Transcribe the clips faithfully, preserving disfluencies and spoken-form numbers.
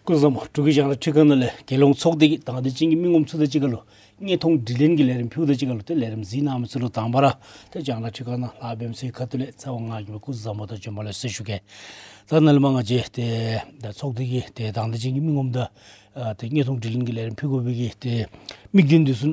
སྐུ་གཟུགས་བཟང་པོ། འབྲུག་གི་རྒྱང་བསྒྲགས་ཁྲི་ཁང་ནང་ལས་རྒྱལ་ཡོངས་ཚོགས་སྡེ་གི་དང་འདོད་ཅན་གྱི་མི་ངོམ་ཚུ་དང་གཅིག་ཁར་ལུ་དངོས་མཐོང་དྲི་ལན་གྱི་ལས་རིམ་ཕུལཝ་དང་གཅིག་ཁར་ལུ་ཏེ་ལས་རིམ་གཟིགས་གནང་མི་ཚུ་ལུ་དང་པ་ར་ཏེ་རྒྱང་བསྒྲགས་ཁྲི་ཁང་ནང་ལཱ་འབད་མི་ཚུ་གི་ཁ་ཐུག་ལས་ཚེ་དབང་ང་གིས་སྦེ་སྐུ་གཟུགས་བཟང་པོ་དང་བྱོན་པ་ལེགས་ཟེར་ཞུ་གེ། ད་ནཱ་ལས་མར་ང་བཅས་ཏེ་ད་ཚོགས་སྡེ་གི་ཏེ་དང་འདོད་ཅན་གྱི་མི་ངོམ་དང་ཨ་ཏེ་དངོས་མཐོང་དྲི་ལན་གྱི་ལས་རིམ་ཕུལ་དགོ་པའི་གི་ཏེ་དམིགས་དོན་འདི་ཚུ་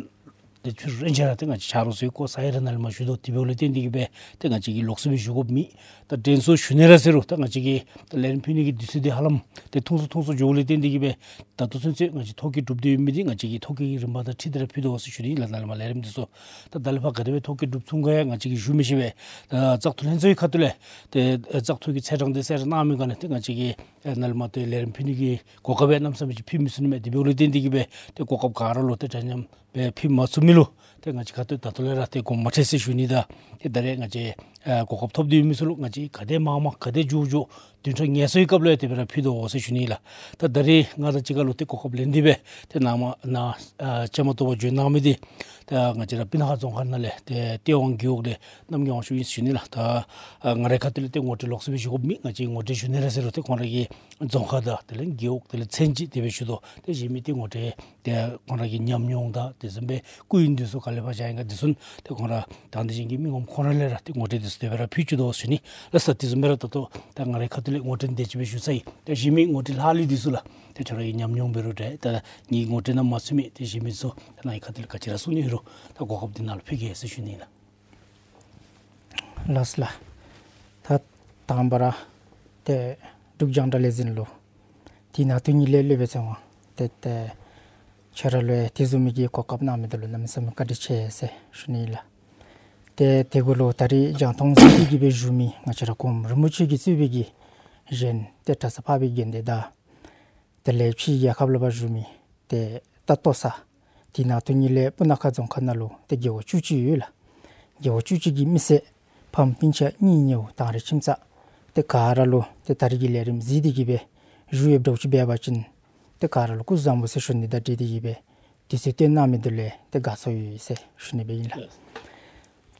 ཏེ་ཚུར་རན་ཆ་ར་ཏེ་ང་བཅས་ཆ་རོགས་ཚུ་གིས་གོ་ས་ཡི་ར་ནཱ་ལས་མར་ཞུ་དོ། དེ་འབདཝ་ལས་བརྟེན་ཏེ་གིས་སྦེ་ཏེ་ང་བཅས་ཀྱིས་ལོགས་སུ་སྦེ་ཞུ་དགོཔ་མེད། ད་དྲན་གསོ་ཞུ་ནི་ར་ཟེར་རུང་ད་ང་བཅས་ཀྱི་ད་ལས་རིམ་ཕུལ་ནི་གི་དུས་ཚོད་འདི་ཧ་ལམ་ཏེ་ཐུང་སུ་ཐུང་སུ་འགྱོཝ་ལས་བརྟེན་ཏེ་གིས་སྦེ་ད་ལྟོ་ཚུན་ཚོད་ང་བཅས་ཐོ་བཀོད་གྲུབ་སྟེ་ཡོད་མི་འདི་ང་བཅས་ཀྱིས་ཐོ་བཀོད་ཀྱི་རིམ་པ་དང་འཁྲིལ་ཏེ་ར་ཕུལ་དོ་ཟེར་ཞུ་ནི་ལགས། ནཱ་ལས་མར་ལས་རིམ་འདི་ཚུ་ད་ད་ལས་ཕར་ག་དེ་སྦེ་ཐོ་བཀོད་གྲུབ་ཚུགས་ག་ཡང་ང་བཅས་ཀྱིས་ཞུ་མི་ཤེས་པས། ད་བཙག་འཐུ་ལྷན་ཚོགས་ཀྱི་ཁ་ཐུག་ལས་ཏེ་བཙག་འཐུ་གི་ཚེས་གྲངས་འདི་གསལ་བསྒྲགས་གནང་མི་ག་ནི་ཏེ་ང་བཅས་ཀྱིས་ནཱ་ལས་མར་ཏེ་ལས་རིམ་ཕུལ་ནི་གི་གོ་སྐབས་ཡང་གནམ་མེད་ས་མེད་ཅིག་ཕུལ་མི་ཚུགས་ནི་མས། དེ་འབདཝ་ལས་བརྟེན་ཏེ་གིས་སྦེ་ཏེ་གོ་སྐབས་ག་ར་ལུ་ཏེ་འདྲ་མཉམ་སྦེ་ཕུལ་མ་ཚུགས་མི་ལུ་ཏེ་ང་བཅས་ཁ་ཐུག་ད་ལྟོ་ལས་ར་ཏེ་དགོངསམ་མ་ཁྲེལ་ཟེར་ཞུ་ནི་དང་ཏེ་ད་རེས་ང་བཅས་ཨ་གོ་སྐབས་ཐོབ་སྟེ་ཡོད་མི་ཚུ་ལུ་ང་བཅས་ག་དེ་མང་མང་ག་དེ་མགྱོགས་མགྱོགས་བདུན་ཕྲག་ངལ་གསོའི་སྐབས་ལུ་ཡང་དེ་སྦེ་ར་ཕུལ་དོ་ཟེར་ཞུ་ནི་ལགས། ད་ད་རེས་ང་དང་གཅིག་ཁར་ལུ་ཏེ་གོ་སྐབས་ལེན་ཏེ་སྦེ་ཏེ་ནཱ་མར་ནཱ་ཨ་བཅའ་མར་གཏོགས་པར་བྱོན་གནང་མི་འདི་ད་ང་བཅས་ར་སྤུ་ན་ཁ་རྫོང་ཁག་ནང་ལས་ཏེ་སྟོད་དབང་རྒེད་འོག་ལས་རྣམ་རྒྱལ་དབང་ཕྱུག་ཨིན་ཟེར་ཞུ་ནི་ལགས། ད་ཨ་ང་རའི་ཁ་ཐུག་ལས་ཏེ་ངོ་སྤྲོད་ལོགས་སུ་སྦེ་ཞུ་དགོཔ་མེད། ང་བཅས་ངོ་སྤྲོད་ཞུ་ནི་ར་ཟེར་རུང་ཏེ་ཁོང་ར་གི་རྫོང་ཁག་དང་དེ་ལས་རྒེད་འོག་དེ་ལས་མཚན་ཅིག་དེ་སྦེ་ཞུ་དོ། ཏེ་གཞན་མི་ཏེ་ངོ་སྤྲོད་ཏེ་ཁོང་ར་གི་ཉམས་མྱོང་དང་དེ་བཟུམ་སྦེ་སྐུ་ཡོན་འདི་ཚུ་ག་ལས་ཕར་བཞག་ཡི་ག་འདི་ཚུ་ཏེ་ཁོང་ར་དང་འདོད་ཅན་གྱི་མི་ངོམ་ཁོང་ར་ལས་ར་ཏེ་ངོ་སྤྲོད་འདི་ཚུ་དེ་སྦེ་ར་ཕུལ་བཅུག་དོ་ཟེར་ཞུ་ནི་ལགས། ད་དེ་བཟུམ་སྦེ་ར་ད་ལྟོ་ད་ང་རའི་ཁ་ཐུག་ལས་ངོ་སྤྲོད་འདི་ཅིག་སྦེ་ཞུ་ཚར་ཡི། ད་གཞན་མི་ངོ་སྤྲོད་ལྷག་ལུས་འདི་ཚུ་ལགས་ཏེ་ཁྱོད་ར་གི་ཉམས་མྱོང་འབད་རུང་འདྲ་ད་ངེའི་ངོ་སྤྲོད་ནང་མ་ཚུད་མི་ཏེ་གཞན་མི་ཚུ་ད་ནཱ་གི་ཁ་ཐུག་ལས་ག་ཅི་ར་གསུང་ནི་ཡོད་རུང་ད་གོ་སྐབས་འདི་ནཱ་ལུ་ཕུལ་གེ་ཟེར་ཞུ་ནི་ལགས། ལགས་སོ་ལགས། ད་དང་པ་ར་ཏེ་འབྲུག་རྒྱང་བསྒྲགས་ལས་འཛིན་ལུ་དེ་ནང་དུ་ངེའི་ལས་སློབ་དཔོན་ཚེ་དབང་ཏེ་ཏེ་ཁྱོད་ར་ལུ་ཡང་དེ་བཟུམ་མའི་གི་གོ་སྐབས་གནང་མི་འདི་ལུ་གནམ་མེད་ས་མེད་བཀའ་དྲིན་ཆེ་ཟེར་ཞུ་ནི་ལགས། ཏེ་དེ་གུ་ལུ་ད་རིས་རྒྱང་མཐོང་གཟིགས་ཏེ་གིས་སྦེ་བཞུགས་མི་ང་བཅས་ར་གོངམ་རིན་པོ་ཆེ་གིས་གཙོས་པའི་གི་གཞན་ཏེ་གྲྭ་ཚང་འཕགས་པའི་དགེ་འདུན་དང་དེ་ལས་ཕྱིའི་རྒྱལ་ཁབ་ལུ་ཕར་བཞུགས་མི་ཏེ་ད་ལྟོ་ས་དེ་ནང་དུ་ངེའི་ལས་སྤུ་ན་ཁ་རྫོང་ཁག་ནང་ལུ་ཏེ་རྒེད་འོག་བཅུ་གཅིག་ཡོད་ལགས། རྒེད་འོག་བཅུ་གཅིག་གི་མི་སེར་ཕམ་སྤུན་ཆ་གཉེན་ཉེཝ་དང་རེ་ཁྱིམ་ཚང་ཏེ་ག་ར་ལུ་ཏེ་ད་རིས་ཀྱི་ལས་རིམ་གཟིགས་ཏེ་གིས་སྦེ་བཞུགས་ཡོདཔ་འདྲཝ་ཅིག་འབད་བ་ཅིན་ཏེ་ག་ར་ལུ་སྐུ་གཟུགས་བཟང་པོ་ཟེར་ཞུ་ནི་དང་འབྲེལ་ཏེ་གིས་སྦེ་དུས་ཚོད་བཏོན་གནང་མི་འདི་ལུ་ཡང་ཏེ་དགའ་ཚོར་ཡོད་ཟེར་ཞུ་ནི་སྦེ་ཨིན་ལགས།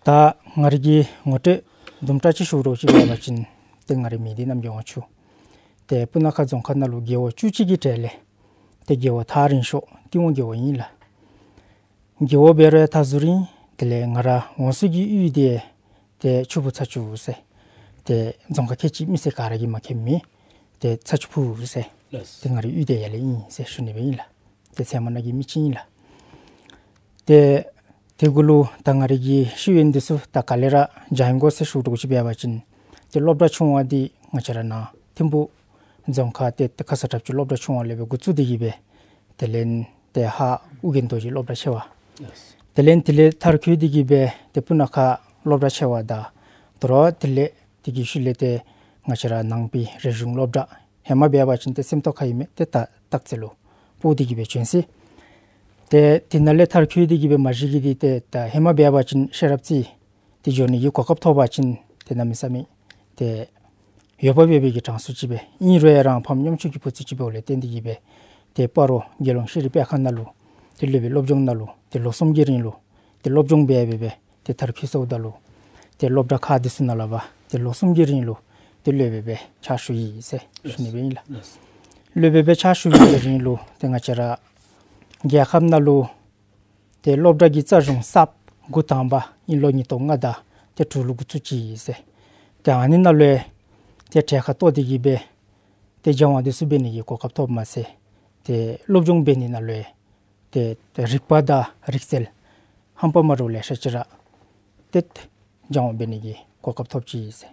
ད་ང་རའི་གི་ངོ་སྤྲོད་དུམ་གྲ་ཅིག་ཞུ་རོགས་ཅིག་འབད་བ་ཅིན་ཏེ་ང་རའི་མིང་འདི་རྣམ་རྒྱལ་དབང་ཕྱུག། ཏེ་སྤུ་ན་ཁ་རྫོང་ཁག་ནང་ལུ་རྒེད་འོག་བཅུ་གཅིག་གི་གྲས་ལས་ཏེ་རྒེད་འོག་ཐག་རིང་ཤོས་ཏི་ཝང་རྒེད་འོག་ཨིན་ལགས། རྒེད་འོག་འབད་རུང་ཡང་ཐག་ཟུར་ཨིན། དེ་ལས་ང་ར་འོང་ས་གི་གཡུས་འདི་ཏེ་ཆུ་སྦུག་ཚ་ཆུ་ཟེར་ཏེ་རྫོང་ཁག་ཁལ་གཅིག་མི་སེར་ག་ར་གིས་མ་མཁྱེན་མི་ཏེ་ཚ་ཆུ་སྦུག་ཟེར་ལགས། ཏེ་ང་རའི་གཡུས་འདི་ཡར་ལས་ཨིན་ཟེར་ཞུ་ནི་སྦེ་ཨིན་ལགས། ཏེ་ཚལ་མ་ནང་གི་མི་ཅིག་ཨིན་ལགས། ཏེ་དེ་གུ་ལུ་ད་ང་རའི་གི་ཤེས་ཡོན་འདི་ཚུ་ད་ག་ལས་ར་སྦྱང་ཡི་གོ་ཟེར་ཞུ་རོགས་ཅིག་འབད་བ་ཅིན་ཏེ་སློབ་གྲྭ་ཆུང་བ་འདི་ང་བཅས་ར་ནཱ་ཐིམ་ཕུག་རྫོང་ཁག་ཏེ་ཁ་ས་ཁྲབ་ཆུ་སློབ་གྲྭ་ཆུང་བ་ལས་སྦེ་འགོ་བཙུགས་ཏེ་གིས་སྦེ་དེ་ལས་ཏེ་ཧཱ་ཨོ་རྒྱན་རྡོ་རྗེ་སློབ་གྲྭ་ཆེ་བ། ལགས། དེ་ལས་དེ་ལས་མཐར་འཁྱོལ་ཏེ་གིས་སྦེ་ཏེ་སྤུ་ན་ཁ་སློབ་གྲྭ་ཆེ་བ་དང་དོ་རུང་དེ་ལས་དེ་གི་ཤུལ་ལས་ཏེ་ང་བཅས་ར་ནང་པའི་རིག་གཞུང་སློབ་གྲྭ་ཧེ་མ་འབད་བ་ཅིན་ཏེ་སེམས་རྟོགས་ཁ་ཨིན་མས། ཏེ་ད་སྟག་རྩེ་ལུ་སྤོ་སྟེ་གིས་སྦེ་བྱོན་ཅི། ཏེ་དེ་ནང་ལས་མཐར་འཁྱོལ་ཏེ་གིས་སྦེ་མ་གཞི་གིས་འདི་ཏེ་ད་ཧེ་མ་འབད་བ་ཅིན་ཤེས་རབ་རྩེ་ཏེ་འགྱོ་ནི་གི་གོ་སྐབས་ཐོབ་པ་ཅིན་ཏེ་གནམ་མེད་ས་མེད་ཏེ་འོས་འབབ་ཡོད་པའི་གི་གྲངས་སུ་ཅིག་སྦེ་ཨིན་རུང་ཡང་རང་ཕམ་ཉམ་ཆུང་གི་བུ་ཚ་ཅིག་འབདཝ་ལས་བརྟེན་ཏེ་གིས་སྦེ་ཏེ་སྤ་རོ་རྒྱལ་ཡོངས་ཤེས་རིག་སྤེལ་ཁང་ནང་ལུ་ཏེ་སློབ་དཔོན་སློབ་སྦྱོང་ནང་ལུ་ཏེ་ལོ་གསུམ་གྱི་རིང་ལུ་ཏེ་སློབ་སྦྱོང་འབད་འབད་སྦེ་ཏེ་མཐར་འཁྱོལ་སོངམ་ད་ལུ་ཏེ་སློབ་གྲྭ་ཁག་འདི་ཚུ་ནང་ལས་ཕར་ཏེ་ལོ་གསུམ་གྱི་རིང་ལུ་ཏེ་སློབ་དཔོན་སྦེ་ཕྱག་ཞུ་ཡི་ཟེར་ཞུ་ནི་སྦེ་ཨིན་ལགས། ལགས། སློབ་དཔོན་སྦེ་ཕྱག་ཞུ་བའི་གི་རིང་ལུ་ཏེ་ང་བཅས་ར་རྒྱལ་ཁབ་ནང་ལུ་ཏེ་སློབ་གྲྭ་གི་རྩ་གཞུང་གསརཔ་འགོ་དང་པ་ཨིན་ལོ་ཉིས་སྟོང་ལྔ་དང་ཏེ་དྲུག་ལུ་འགོ་བཙུགས་ཅི་ཟེར། ཏེ་ཨ་ནི་ནང་ལུ་ཡང་ཏེ་གྲལ་ཁར་གཏོགས་ཏེ་གིས་སྦེ་ཏེ་སྦྱང་བ་འདི་ཚུ་འབད་ནི་གི་གོ་སྐབས་ཐོབ་མ་ཚད་ཏེ་སློབ་སྦྱོང་འབད་ནི་ནང་ལུ་ཡང་ཏེ་ཏེ་རིག་པ་དང་རིག་རྩལ་ཧམ་པ་མ་འདྲཝ་ལེ་ཤ་ཅིག་ར་ཏེ་སྦྱང་བ་འབད་ནི་གི་གོ་སྐབས་ཐོབ་ཅི་ཟེར།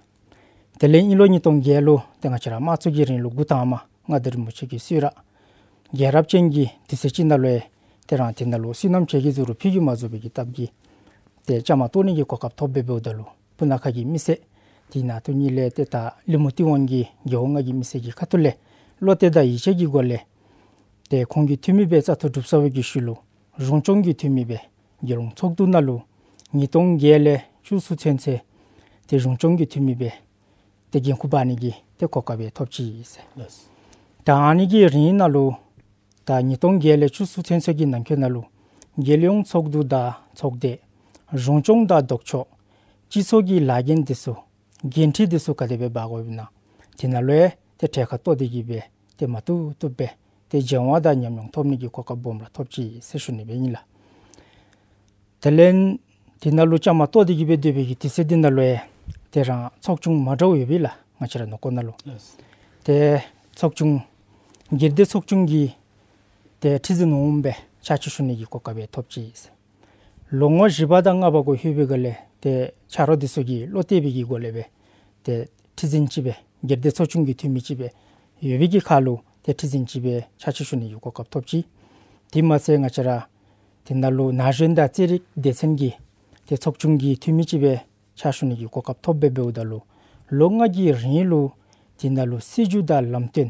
དེ་ལས་ཨིན་ལོ་ཉིས་སྟོང་བརྒྱད་ལུ་ཏེ་ང་བཅས་ར་དམངས་གཙོ་གི་རིང་ལུགས་འགོ་དང་པ་མངའ་བདག་རིན་པོ་ཆེ་གི་གསོལ་རས་རྒྱལ་རབས་ཅན་གྱི་དུས་ཚོད་ཅིག་ནང་ལུ་ཡང་ཏེ་རང་དེ་ནང་ལུ་བསོད་ནམས་ཆེ་གི་ཟུར་ཕུལ་གི་མ་ཚུགས་པའི་གི་སྟབས་ཀྱིས་ཏེ་བཅའ་མར་གཏོགས་ནི་གི་གོ་སྐབས་ཐོབ་སྦེ་འབདཝ་ད་ལུ་སྤུ་ན་ཁ་གི་མི་སེར་དེ་ནང་དུ་ངེའི་ལས་ཏེ་ད་ལི་མུ་ཏི་ཝང་གི་རྒེད་འོག་ལྔ་གི་མི་སེར་གྱི་ཁ་ཐུག་ལས་བློ་གཏད་དང་ཡིད་ཆེས་ཀྱི་སྒོ་ལས་ཏེ་ཁོང་གི་འཐུས་མི་སྦེ་བཙག་འཐུ་གྲུབ་ཚར་བའི་གི་ཤུལ་ལུ་གཞུང་སྐྱོང་གི་འཐུས་མི་སྦེ་རྒྱལ་ཡོངས་ཚོགས་འདུ་ནང་ལུ་ཉིས་སྟོང་བརྒྱད་ལས་བཅུ་གསུམ་ཚུན་ཚོད་ཏེ་གཞུང་སྐྱོང་གི་འཐུས་མི་སྦེ་ཏེ་འགན་ཁུར་འབག་ནི་གི་ཏེ་གོ་སྐབས་ཡང་ཐོབ་ཅི་ཟེར། ལགས། ད་ཨ་ནི་གི་རིང་ནང་ལུ་ད་ཉིས་སྟོང་བརྒྱད་ལས་བཅུ་གསུམ་ཚུན་ཚོད་ཀྱི་ནང་འཁོད་ནང་ལུ་རྒྱལ་ཡོངས་ཚོགས་འདུ་དང་ཚོགས་སྡེ་གཞུང་སྐྱོང་དང་ལྡོག་ཕྱོགས་སྤྱི་ཚོགས་ཀྱི་ལཱ་འགན་འདི་ཚུ་འགན་འཁྲི་འདི་ཚུ་ག་དེ་སྦེ་འབག་དགོཔ་ཨིན་ན་དེ་ནང་ལུ་ཡང་ཏེ་གྲལ་ཁར་གཏོགས་ཏེ་གིས་སྦེ་ཏེ་མ་བཏུབ་བཏུབ་སྦེ་ ཏེ་བྱོན་པ་དང་ཉམས་མྱོང་ཐོབ་ནི་གི་གོ་སྐབས་སྦོམ་ར་ཐོབ་ཅི་ཟེར་ཞུ་ནི་སྦེ་ཨིན་ལགས། དེ་ལས་དེ་ནང་ལུ་བཅའ་མར་གཏོགས་ཏེ་གི་སྦེ་སྡོད་པའི་གི་དུས་ཚོད་འདི་ནང་ལུ་ཡང་ཏེ་རང་ཚོགས་ཆུང་མ་འདྲཝ་ཡོད་པས་ལགས། ང་བཅས་ར་ནང་འཁོད་ནང་ལུ། ལགས། ཏེ་ཚོགས་ཆུང་སྒེར་སྡེ་ཚོགས་ཆུང་གི་ཏེ་ཁྲི་འཛིན་འོགམ་སྦེ་ཕྱག་ཕྱིད་ཞུ་ནི་གི་གོ་སྐབས་ཡང་ཐོབ་ཅི་ཟེར། ལོ་ངོ་བཞི་པ་དང་ལྔ་པ་གུ་ལྷོད་པའི་སྒང་ལས་ཏེ་ཆ་རོགས་འདི་ཚུ་གིས་བློ་གཏད་པའི་གི་སྒོ་ལས་སྦེ་ཏེ་ཁྲི་འཛིན་ཅིག་སྦེ་སྒེར་སྡེ་ཚོགས་ཆུང་གི་འཐུས་མི་ཅིག་སྦེ་ཡོད་པའི་གི་ཁར་ལུ་ཏེ་ཁྲི་འཛིན་ཅིག་སྦེ་ཕྱག་ཕྱིད་ཞུ་ནི་གི་གོ་སྐབས་ཐོབ་ཅི། དེ་མ་ཚད་ང་བཅས་ར་དེ་ནང་ལུ་ན་གཞོན་དང་རྩེད་རིགས་སྡེ་ཚན་གྱི་ཏེ་ཚོགས་ཆུང་གི་འཐུས་མི་ཅིག་སྦེ་ཕྱག་ཞུ་ནི་གི་གོ་སྐབས་ཐོབ་སྦེ་འབདཝ་ད་ལུ་ལོ་ལྔ་གི་རིང་ལུ་དེ་ནང་ལུ་སྲིད་བྱུས་དང་ལམ་སྟོན་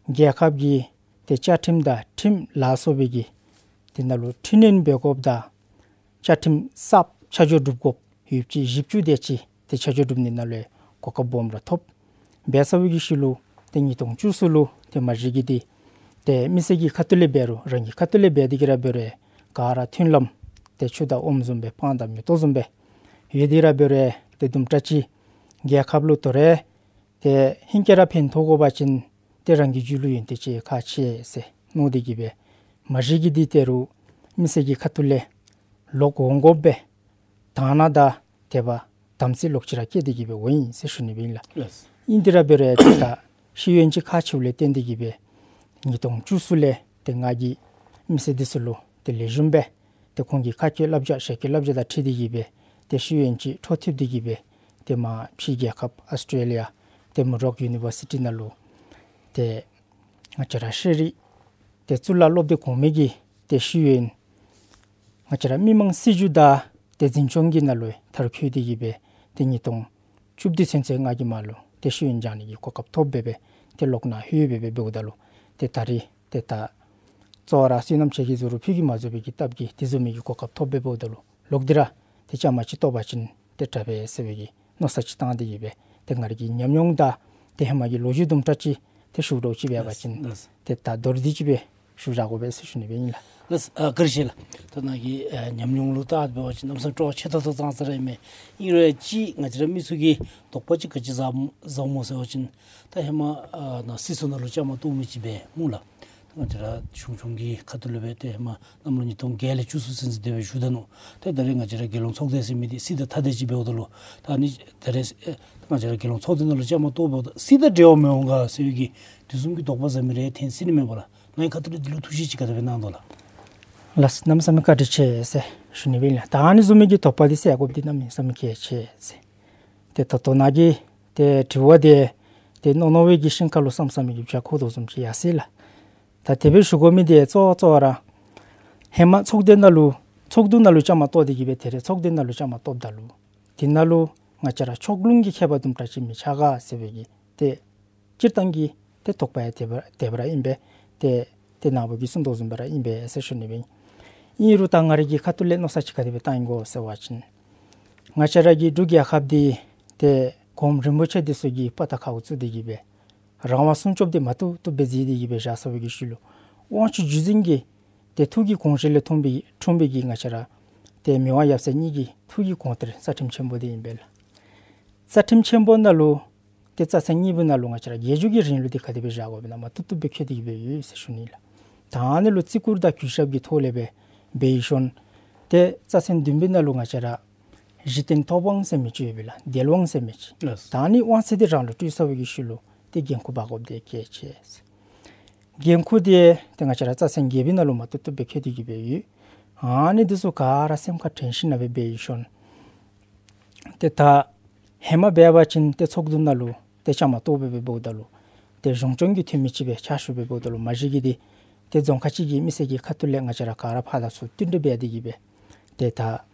རྒྱལ་ཁབ་ཀྱི་ཏེ་བཅའ་ཁྲིམས་དང་ཁྲིམས་ལ་སོགས་པའི་གི་དེ་ནང་ལུ་འཕྲི་སྣོན་འབད་དགོཔ་དང་བཅའ་ཁྲིམས་གསརཔ་ཆ་འཇོག་སྒྲུབ་དགོཔ་ཡོདཔ་ཅིག་བཞི་བཅུ་དེ་ཅིག་ཏེ་ཆ་འཇོག་སྒྲུབ་ནི་ནང་ལུ་གོ་སྐབས་སྦོམ་ར་ཐོབ། འབད་ཚར་བའི་གི་ཤུལ་ལུ་ཏེ་ཉིས་སྟོང་བཅུ་གསུམ་ལུ་ཏེ་མ་གཞི་གིས་འདི་ཏེ་མི་སེར་གྱི་ཁ་ཐུག་ལས་འབད་རུང་རང་གི་ཁ་ཐུག་ལས་འབད་དེ་གི་ར་འབད་རུང་ག་ར་མཐུན་ལམ་ཏེ་ཆུ་དང་ཨོམ་བཟུམ་སྦེ་སྤང་དང་མེ་ཏོག་བཟུམ་སྦེ་ཡོད་དེ་ར་འབད་རུང་ཏེ་དུམ་གྲ་ཅིག་རྒྱལ་ཁབ་ལུ་དོ་རུང་ཏེ་ཧེང་སྐལ་ར་ཕན་ཐོགས་དགོ་པ་ཅིན་ཏེ་རང་གི་རྒྱུད་ལུ་ཡོན་ཏན་ཅིག་ཁག་ཆེ་ཟེར་མནོ་སྟེ་གི་སྦེ་མ་གཞི་གིས་འདི་ཏེ་རུང་མི་སེར་གྱི་ཁ་ཐུག་ལས་ལོག་འོང་དགོ་པས། དང་ན་ད་དེ་སྦེ་དམ་ཚིག་ལོག་ཅི་ར་བསྐྱེད་དེ་གི་སྦེ་འོང་ཡི་ཟེར་ཞུ་ནི་སྦེ་ཨིན་ལགས། ལགས། ཨིན་དེ་ར་འབད་རུང་ཏེ་ད་ཤེས་ཡོན་ཅིག་ཁག་ཆེཝ་ལས་བརྟེན་ཏེ་གི་སྦེ་ཉིས་སྟོང་བཅུ་གསུམ་ལས་ཏེ་ང་གིས་མི་སེར་འདི་ཚུ་ལུ་ཏེ་ལེགས་ཤོམ་སྦེ་ཏེ་ཁོང་གི་ཁ་སྐད་བསླབ་བྱ་ཞལ་སྐད་བསླབ་བྱ་དང་འཁྲིལ་ཏེ་གི་སྦེ་ཏེ་ཤེས་ཡོན་ཅིག་འཕྲོ་མཐུད་དེ་གི་སྦེ་ཏེ་མར་ཕྱི་རྒྱལ་ཁབ་ཨཱོས་ཊྲེ་ལི་ཡ་ཏེ་མུ་རོག་ཡུ་ནི་བར་སི་ཊི་ནང་ལུ་ཏེ་ང་བཅས་ར་ཤེས་རིག་ཏེ་གཙུག་ལག་སློབ་སྡེ་གོང་མའི་གི་ཏེ་ཤེས་ཡོན་ང་བཅས་ར་མི་དམངས་སྲིད་བྱུས་དང་ཏེ་འཛིན་སྐྱོང་གི་ནང་ལུ་མཐར་འཁྱོལ་ཏེ་གི་སྦེ་ཏེ་ཉིས་སྟོང་བཅུ་བདུན་ཚུན་ཚོད་ང་གིས་མར་ལུ་ཏེ་ཤེས་ཡོན་སྦྱང་ནི་གི་གོ་སྐབས་ཐོབ་སྦེ་སྦེ་ཏེ་ལོག་ནཱ་ལྷོད་སྦེ་སྦེ་འབདཝ་ད་ལུ་ཏེ་ད་རིས་ཏེ་ད་གཙོ་བོ་ར་བསོད་ནམས་ཆེ་གེ་ཟུར་ཕུལ་གེ་མ་བཟོད་པའི་གི་སྟབས་ཀྱིས་དེ་བཟུམ་མའི་གི་གོ་སྐབས་ཐོབ་སྦེ་འབདཝ་ད་ལུ་ལོག་སྟེ་ར་ཏེ་བཅའ་མར་ཅིག་གཏོགས་པ་ཅིན་ཏེ་དྲག་པས་ཟེར་བའི་གི་མནོ་བསམ་ཅིག་བཏང་སྟེ་གི་སྦེ་ཏེ་ང་རའི་གི་ཉམས་མྱོང་དང་ཏེ་ཧེ་མ་གི་ལོ་རྒྱུས་དུམ་གྲ་ཅིག་ཏེ་ཞུ་དོ་ཅིག་འབད་བ་ཅིན་ལགས། ཏེ་ད་མདོར་བསྡུས་ཅིག་སྦེ་ཞུ་བཞག་དགོ་པས་ཟེར་ཞུ་ནི་སྦེ་ཨིན་ལགས། ལགས། ཨ་བཀྲིན་ཆེ་ལགས། ད་ནཱ་གི་ཨ་ཉམས་མྱོང་ལུ་བལྟ་སྟེ་འབད་བ་ཅིན་གནམ་མེད་ས་མེད་སྤྲོ་བ་ཆེ་ཏོག་ཏོ་ཙང་ཙ་ར་ཨིན་མས། ཨིན་རུང་ཡང་ཅིག་ང་བཅས་ར་མི་ཚུ་གིས་དོགས་པ་ཅིག་ག་ཅི་ཟ་ཟཝ་སྨོ་ཟེར་བ་ཅིན་ད་ཧེ་མ་ཨ་ནཱ་སྲིད་ཚོགས་ནང་ལུ་བཅའ་མར་གཏོགས་མི་ཅིག་སྦེ་སྨོ་ལགས། ང་བཅས་ར་གཞུང་སྐྱོང་གི་ཁ་ཐུག་ལུ་སྦེ་ཏེ་ཧེ་མ་གནམ་ལོ་ཉིས་སྟོང་བརྒྱད་ལས་བཅུ་གསུམ་ཚུན་ཚོད་དེ་སྦེ་བཞུགས་ད་ནུག། ཏེ་ད་རེས་ང་བཅས་ར་རྒྱལ་ཡོངས་ཚོགས་སྡེ་ཟེར་མི་འདི་སྲིད་དང་ཐ་དད་ཅིག་འབདཝ་ད་ལུ་ད་ནི་ད་རེས་ཨེ་ང་བཅས་ར་རྒྱལ་ཡོངས་ཚོགས་སྡེ་ནང་ལུ་བཅའ་མར་གཏོགསཔ་ད་སྲིད་དང་འབྲེལ་བ་མི་འོང་ག་ཟེར་བའི་གི་དེ་བཟུམ་གྱི་དོགས་པ་ཟ་མི་རེ་ཐོན་སྲིད་ནི་མས་པ་ལགས། ནཱ་གི་ཁ་ཐུག་ལས་འདི་ལུ་ཐུགས་བཞེད་ཅིག་ག་དེ་སྦེ་གནང་དོ་ལགས། ལགས། གནམ་མེད་ས་མེད་བཀའ་དྲིན་ཆེ་ཟེར་ཞུ་ནི་སྦེ་ཨིན་ལགས། ད་ཨ་ནི་བཟུམ་མའི་གི་དོགས་པ་འདི་སེལ་དགོཔ་འདི་གནམ་མེད་ས་མེད་གལ་ཆེ་ཟེར། ཏེ་ད་ལྟོ་ནཱ་གི་ཏེ་དྲི་བ་འདི་ཏེ་རྣོ་རྣོ་བའི་གི་ཤིང་ཁ་ལུ་སམ་སམ་མི་གི་བྱ་ཁོག་དོ་བཟུམ་ཅིག་ཡར་སོ་ཡི་ལགས། ད་དེ་སྦེ་ཞུ་དགོ་མི་འདི་གཙོ་བོ་གཙོ་བོ་ར་ཧེ་མ་ཚོགས་སྡེ་ནང་ལུ་ཚོགས་འདུ་ནང་ལུ་བཅའ་མར་གཏོགས་ཏེ་གི་སྦེ་ད་རེས་ཚོགས་སྡེ་ནང་ལུ་བཅའ་མར་གཏོགསཔ་ད་ལུ་དེ་ནང་ལུ་ང་བཅས་ར་ཕྱོགས་ལྷུང་གི་ཁྱད་པར་དུམ་གྲ་ཅིག་མི་ཆགས་ག་ཟེར་བའི་གི་ཏེ་སྤྱིར་བཏང་གི་ཏེ་དོགས་པ་ཡང་དེ་སྦེ་དེ་སྦེ་ར་ཨིན་པས། ཏེ་ཏེ་ནཱ་བུ་གིས་གསུངས་དོ་བཟུམ་སྦེ་ར་ཨིན་པས་ཟེར་ཞུ་ནི་སྦེ་ཨིན། ཨིན་རུང་ད་ང་རའི་གི་ཁ་ཐུག་ལས་མནོ་བསམ་ཅིག་ག་དེ་སྦེ་བཏང་ཡི་གོ་ཟེར་བ་ཅིན་ང་བཅས་ར་གི་འབྲུག་རྒྱལ་ཁབ་འདི་ཏེ་གོངམ་རིན་པོ་ཆེ་འདི་ཚུ་གིས་དཔའ་རྟགས་ཁ་བཙུགས་ཏེ་གི་སྦེ་རང་དབང་སྲུང་སྐྱོབ་འདི་མ་བཏུབ་བཏུབ་སྦེ་མཛད་དེ་གི་སྦེ་བཞག་ཚར་བའི་གི་ཤུལ་ལུ་དབང་ཕྱུག་བརྒྱུད་འཛིན་གྱི་ཏེ་ཐུགས་ཀྱི་དགོངས་བཞེད་ལས་འཁྲུངས་པའི་འཁྲུངས་པའི་གི་ང་བཅས་ར་ཏེ་མི་དབང་ཡབ་སྲས་གཉིས་ཀྱི་ཐུགས་ཀྱི་དགོངས་གཏེར་རྩ་ཁྲིམས་ཆེན་པོ་འདི་ཨིན་པས་ལགས། རྩ་ཁྲིམས་ཆེན་པོ་ནང་ལུ་ཏེ་རྩ་ཚན་གཉིས་པོ་ནང་ལུ་ང་བཅས་ར་རྒྱལ་བརྒྱུད་ཀྱི་རིང་ལུགས་འདི་ག་དེ་སྦེ་བཞག་དགོཔ་ཨིན་ན་མ་བཏུབ་བཏུབ་སྦེ་བཀོད་དེ་གི་སྦེ་ཡོད་ཟེར་ཞུ་ནི་ལགས། ད་ཨ་ནི་ལུ་བརྩི་བཀུར་དང་གུས་ཞབས་ཀྱི་ཐོག་ལས་སྦེ་འབད་ཞིནམ་ཏེ་རྩ་ཚན་བདུན་པའི་ནང་ལུ་ང་བཅས་ར་གཞི་རྟེན་ཐོབ་དབང་ཟེར་མི་ཅིག་ཡོད་པས་ལགས། འདེལ་དབང་ཟེར་མི་ཅིག། ལགས། ད་ཨ་ནི་དབང་ཚད་འདི་རང་ལུ་སྤྲོད་ཚར་བའི་གི་ཤུལ་ལུ་ཏེ་འགན་ཁུར་འབག་དགོཔ་འདི་གལ་ཆེ་ཟེར། འགན་ཁུར་འདི་ཏེ་ང་བཅས་ར་རྩ་ཚན་བརྒྱད་པའི་ནང་ལུ་མ་བཏུབ་བཏུབ་སྦེ་བཀོད་དེ་གི་སྦེ་ཡོད། ཨ་ནི་འདི་ཚུ་ག་ར་སེམས་ཁར་དྲན་ཞིན་ན་སྦེ་འབད་ཞིནམ་ཏེ་ད་ཧེ་མ་འབད་བ་ཅིན་ཏེ་ཚོགས་འདུ་ནང་ལུ་ཏེ་བཅའ་མར་གཏོགས་སྦེ་སྦེ་འབདཝ་ད་ལུ་ཏེ་གཞུང་སྐྱོང་གི་འཐུས་མི་ཅིག་སྦེ་ཕྱག་ཞུ་སྦེ་འབདཝ་ད་ལུ་མ་གཞི་གིས་འདི་ཏེ་རྫོང་ཁག་ཅིག་གི་མི་སེར་གྱི་ཁ་ཐུག་ལས་ང་བཅས་ར་ག་ར་ཕར་དང་ཚུར་བསྟུན་གྲོས་འབད་དེ་གི་སྦེ་ཏེ་ད་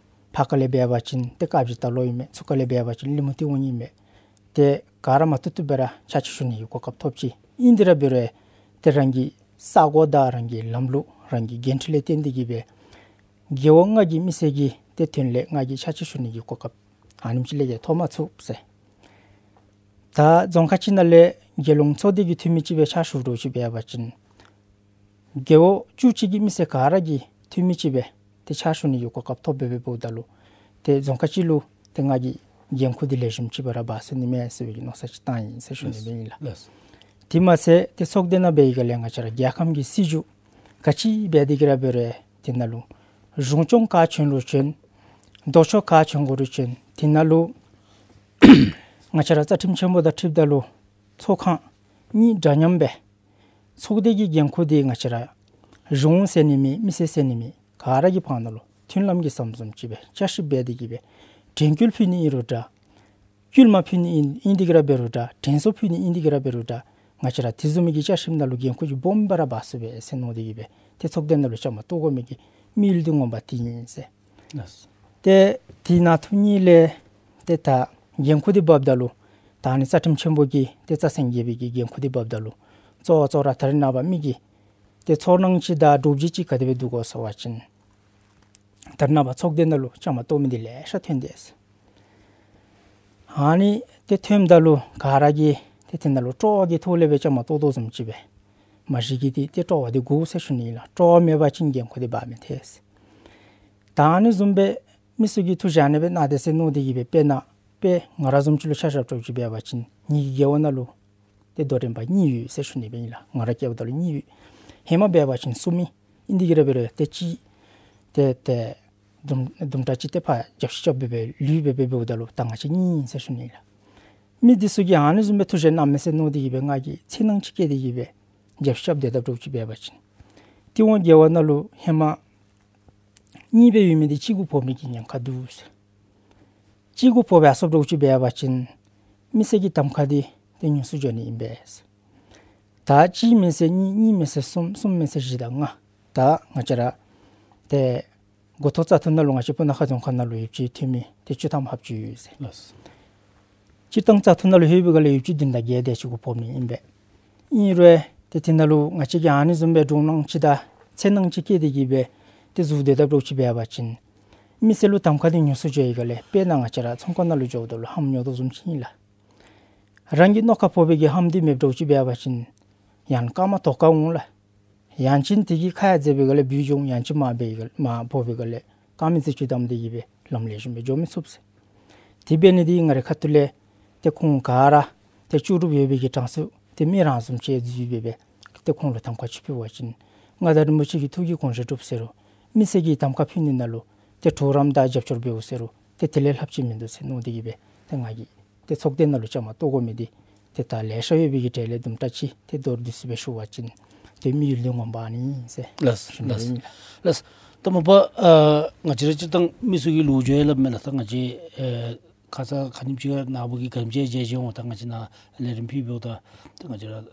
ཕར་ཁ་ལས་འབད་བ་ཅིན་ཏེ་དཀར་སྦྱིས་རྟ་ལོག་ཨིན་མས། ཚུར་ཁ་ལས་འབད་བ་ཅིན་ལི་མུ་ཏིག་འོང་ནི་ཨིན་མས། ཏེ་ག་ར་མ་བཏུབ་བཏུབ་སྦེ་ར་ཕྱག་ཕྱིད་ཞུ་ནི་གི་གོ་སྐབས་ཐོབ་ཅི། ཨིན་དེ་ར་འབད་རུང་ཏེ་རང་གི་ས་གོ་དང་རང་གི་ལམ་ལུགས་རང་གི་འགན་འཁྲི་ལས་བརྟེན་ཏེ་གི་སྦེ་རྒེད་འོག་ལྔ་གི་མི་སེར་གྱི་ཏེ་དོན་ལས་ང་གིས་ཕྱག་ཕྱིད་ཞུ་ནི་གི་གོ་སྐབས་ཨ་ནེམ་ཅིག་ལས་ཀྱང་ཐོབ་མ་ཚུགས་ཟེར། ད་རྫོང་ཁག་ཅིག་ནང་ལས་རྒྱལ་ཡོངས་ཚོགས་སྡེ་གི་འཐུས་མི་ཅིག་སྦེ་ཕྱག་ཞུ་དོ་ཅིག་འབད་བ་ཅིན་རྒེད་འོག་བཅུ་གཅིག་གི་མི་སེར་ག་ར་གི་འཐུས་མི་ཅིག་སྦེ་ཏེ་ཕྱག་ཞུ་ནི་གི་གོ་སྐབས་ཐོབ་སྦེ་སྦེ་འབདཝ་ད་ལུ་ཏེ་རྫོང་ཁག་ཅིག་ལུ་ཏེ་ང་གིས་འགན་ཁུར་འདི་ལེགས་ཤོམ་ཅིག་སྦེ་ར་འབག་ཚུགས་ནི་མས་ཟེར་བའི་གི་མནོ་བསམ་ཅིག་བཏང་ཡི་ཟེར་ཞུ་ནི་སྦེ་ཨིན་ལགས། ལགས། དེ་མ་ཚད་ཏེ་ཚོགས་སྡེ་ནང་འབད་བའི་སྒང་ལས་ང་བཅས་ར་རྒྱལ་ཁམས་ཀྱི་སྲིད་བྱུས་ག་ཅི་འབད་དེ་གི་ར་འབད་རུང་དེ་ནང་ལུ་གཞུང་སྐྱོང་ག་བྱོན་རུང་བྱོན། ལྡོག་ཕྱོགས་ག་བྱོན་དགོ་རུང་བྱོན། དེ་ནང་ལུ་ང་བཅས་ར་རྩ་ཁྲིམས་ཆེན་པོ་དང་འཁྲིལཝ་ད་ལུ་ཚོགས་ཁང་གཉིས་འདྲ་མཉམ་སྦེ་ཚོགས་སྡེ་གི་འགན་ཁུར་འདི་ང་བཅས་ར་གཞུང་ཟེར་ནི་མེད་མི་སེར་ཟེར་ནི་མེད་ག་ར་གི་བར་ན་ལུ་མཐུན་ལམ་གྱི་ཟམ་བཟུམ་ཅིག་སྦེ་བསྐྱར་ཞིབ་འབད་དེ་གི་སྦེ་དྲན་སྐུལ་ཕུལ་ནི་ཨིན་རུང་འདྲ། སྐུལ་མ་ཕུལ་ནི་ཨིན་ཨིན་དེ་གི་ར་འབད་རུང་འདྲ། དྲན་གསོ་ཕུལ་ནི་ཨིན་དེ་གི་ར་འབད་རུང་འདྲ། ང་བཅས་ར་དེ་བཟུམ་མའི་གི་བསྐྱར་ཞིབ་ནང་ལུ་འགན་ཁུར་ཅིག་སྦོམ་སྦེ་ར་འབག་ཚུགས་པས་ཟེར་མནོ་སྟེ་གི་སྦེ་ཏེ་ཚོགས་སྡེ་ནང་ལུ་བཅའ་མར་གཏོགས་དགོ་མི་གི་དམིགས་ཡུལ་འདི་ངོ་མ་འདི་ཨིན་ཟེར། ལགས། ཏེ་དེ་ནང་དོན་གཉིས་ལས་ཏེ་ད་འགན་ཁུར་འདི་འབགཔ་ད་ལུ་ད་ཨ་ནི་རྩ་ཁྲིམས་ཆེན་པོ་གི་ཏེ་རྩ་ཚན་བརྒྱད་པའི་གི་འགན་ཁུར་འདི་འབགཔ་ད་ལུ་གཙོ་བོ་གཙོ་བོ་ར་ད་རེས་ནངས་པ་མི་གི་ཏེ་ཚོར་སྣང་ཅིག་དང་སྒྲུབ་བྱེད་ཅིག་ག་དེ་སྦེ་འདུག་གོ་ཟེར་བ་ཅིན་ད་རེས་ནངས་པ་ཚོགས་སྡེ་ནང་ལུ་བཅའ་མར་གཏོགས་མི་འདི་ལེ་ཤ་ཐོན་ཏེ་ཟེར། ཨ་ནི་ཏེ་ཐོནམ་ད་ལུ་ག་ར་གིས་ཏེ་དེ་ནང་ལུ་སྤྲོ་བ་གི་ཐོག་ལས་སྦེ་བཅའ་མར་གཏོགས་དོ་བཟུམ་ཅིག་སྦེ་མ་གཞི་གིས་ཏེ་ཏེ་སྤྲོ་བ་འདི་དགོ་ཟེར་ཞུ་ནི་ཨིན་ལགས། སྤྲོ་བ་མེད་པ་ཅིན་འགན་ཁུར་འདི་འབག་མི་ཐེག་ཟེར། ད་ཨ་ནི་བཟུམ་སྦེ་མི་ཚུ་གིས་ཐུགས་བཞེད་ཨ་ནི་སྦེ་གནང་དེས་ཟེར་མནོ་སྟེ་གི་སྦེ་དཔེར་ན་དཔེ་ང་ར་བཟུམ་ཅིག་ལུ་ཆ་བཞག་འདྲཝ་ཅིག་འབད་བ་ཅིན་ངེ་གི་དགེ་བ་ནང་ལུ་ཏེ་དོ་རིམ་པ་གཉིས་ཡོད་ཟེར་ཞུ་ནི་སྦེ་ཨིན་ལགས། ང་ར་སྐྱེཝ་ད་ལུ་གཉིས་ཡོད། ཧེ་མ་འབད་བ་ཅིན་གསུམ་ཨིན། ཨིན་དེ་གི་ར་འབད་རུང་ཏེ་གཅིག་ཏེ་ཏེ་དུམ་དུམ་གྲ་ཅིག་ཏེ་ཕར་རྒྱབ་བཤུད་རྐྱབ་སྦེ་སྦེ་ལུས་སྦེ་སྦེ་འབདཝ་ད་ལུ་ད་ང་བཅས་གཉིས་ཨིན་ཟེར་ཞུ་ནི་ལགས། མི་འདི་ཚུ་གིས་ཨ་ནི་བཟུམ་སྦེ་ཐུགས་བཞེད་གནང་མས་ཟེར་མནོ་སྟེ་གི་སྦེ་ང་གིས་འཚེར་སྣང་ཅིག་བསྐྱེད་དེ་གི་སྦེ་རྒྱབ་བཤུད་རྐྱབ་སྡོད་དཔ་འདྲཝ་ཅིག་འབད་བ་ཅིན་ཏེ་ངེ་གི་དགེ་བ་ནང་ལུ་ཧེ་མ་གཉིས་སྦེ་ཡོད་མི་འདི་གཅིག་གུ་ཕོག་མི་གི་ཉེན་ཁ་འདུག་ཟེར། གཅིག་གུ་ཕོག་སྦེ་སོངམ་འདྲཝ་ཅིག་འབད་བ་ཅིན་མི་སེར་གྱི་གདམ་ཁ་འདི་ཏེ་ཉུང་སུ་འགྱོ་ནི་ཨིན་པས། ད་གཅིག་མེན་ཟེར་གཉིས་གཉིས་མེན་ཟེར་གསུམ་གསུམ་མེན་ཟེར་བཞི་དང་ལྔ། ད་ང་བཅས་ར་ཏེ་འགོ་ཐོག་བཙག་འཐུ་ནང་ལུ་ང་བཅས་སྤུ་ན་ཁ་རྫོང་ཁག་ནང་ལུ་ཡོདཔ་ཅིག་འཐུས་མི་ཏེ་བཅུ་ཐམ་ལྷགཔ་ཅིག་ཡོད་ཟེར། ལགས། སྤྱིར་བཏང་བཙག་འཐུ་ནང་ལུ་ལྷོད་པའི་སྒང་ལས་ཡོདཔ་ཅིག་བདུན་དང་བརྒྱད་དེ་ཅིག་གུ་ཕོག་ནི་ཨིན་པས། ཨིན་རུང་ཏེ་དེ་ནང་ལུ་ང་བཅས་ཀྱིས་ཨ་ནི་བཟུམ་སྦེ་འདྲོག་སྣང་ཅིག་དང་འཚེར་སྣང་ཅིག་བསྐྱེད་དེ་གི་སྦེ་ཏེ་འཛུལ་སྡོད་དཔ་འདྲཝ་ཅིག་འབད་བ་ཅིན་མི་སེར་ལུ་གདམ་ཁ་འདི་ཉུང་སུ་འགྱོ་བའི་སྒང་ལས་དཔེར་ན་ང་བཅས་ར་ཚོང་ཁང་ནང་ལུ་འགྱོཝ་ད་ལུ་ལྷམ་ཉོ་དོ་བཟུམ་ཅིག་ཨིན་ལགས། རང་གི་རྣོ་ཁ་ཕོག་པའི་གི་ལྷམ་འདི་མེདཔ་འདྲཝ་ཅིག་འབད་བ་ཅིན་ཡང་སྐར་མ་དོ་ཁ་འོང་ལགས། ཡང་ཅིན་དེ་གི་ཁ་ཡར་འཛེགས་པའི་སྒང་ལས་འབུད་འགྱོ་འོང་། ཡང་ཅིན་མར་འབད་སྒང་ལས་མར་ཕོག་པའི་སྒང་ལས་དཀར་མེ་རྫས་བཅུད་བསྡམས་ཏེ་གི་སྦེ་ལམ་ལེགས་ཤོམ་སྦེ་འགྱོ་མི་ཚུགས་ཟེར། དེ་འབད་ནི་འདི་ང་རའི་ཁ་ཐུག་ལས་ཏེ་ཁོང་ག་ར་ཏེ་ལྕོགས་གྲུབ་ཡོད་པའི་གི་གྲངས་སུ་ཏེ་མི་རང་བཟུམ་ཅིག་འཛུལ་སྦེ་སྦེ་ཏེ་ཁོང་ལུ་གདམ་ཁ་ཅིག་ཕུལ་བ་ཅིན་མངའ་བདག་རིན་པོ་ཆེ་གི་ཐུགས་ཀྱི་དགོངས་བཞེད་འགྲུབ་ཟེར་རུང་མི་སེར་གྱིས་གདམ་ཁ་ཕུལ་ནི་ནང་ལུ་ཏེ་གྲོགས་རམ་དང་རྒྱབ་སྐྱོར་འབདཝ་ཟེར་རུང་ཏེ་དེ་ལས་ལྷགཔ་ཅིག་མིན་འདུག་ཟེར་མནོ་སྟེ་གི་སྦེ་ཏེ་ང་གིས་ཏེ་ཚོགས་སྡེ་ནང་ལུ་བཅའ་མར་གཏོགས་དགོ་མི་འདི་ཏེ་ད་ལེ་ཤ་ཡོད་པའི་གི་གྲས་ལས་དུམ་གྲ་ཅིག་ཏེ་མདོར་བསྡུས་སུ་སྦེ་ཞུ་བ་ཅིན་ཏེ་དམིགས་ཡུལ་འདི་ངོ་མ་ཨ་ནི་ཨིན་ཟེར། ལགས་ལགས། ཞུ་ནི་ཨིན། ལགས། ད་མ་པ་ཨ་ང་བཅས་ར་སྤྱིར་བཏང་མི་ཚུ་གིས་ལོ་རྒྱུས་ཡང་སླབ་མས་ལགས། ད་ང་བཅས་ཨེ་ཁ་ཙ་ཁ་ཉིནམ་ཅིག་ནཱ་བུ་གིས་ག་དེམ་ཅིག་མཇལ་མཇལ་འོང་། ད་ང་བཅས་ནཱ་ལས་རིམ་ཕུལ་འབདཝ་ད་ད་ང་བཅས་ར་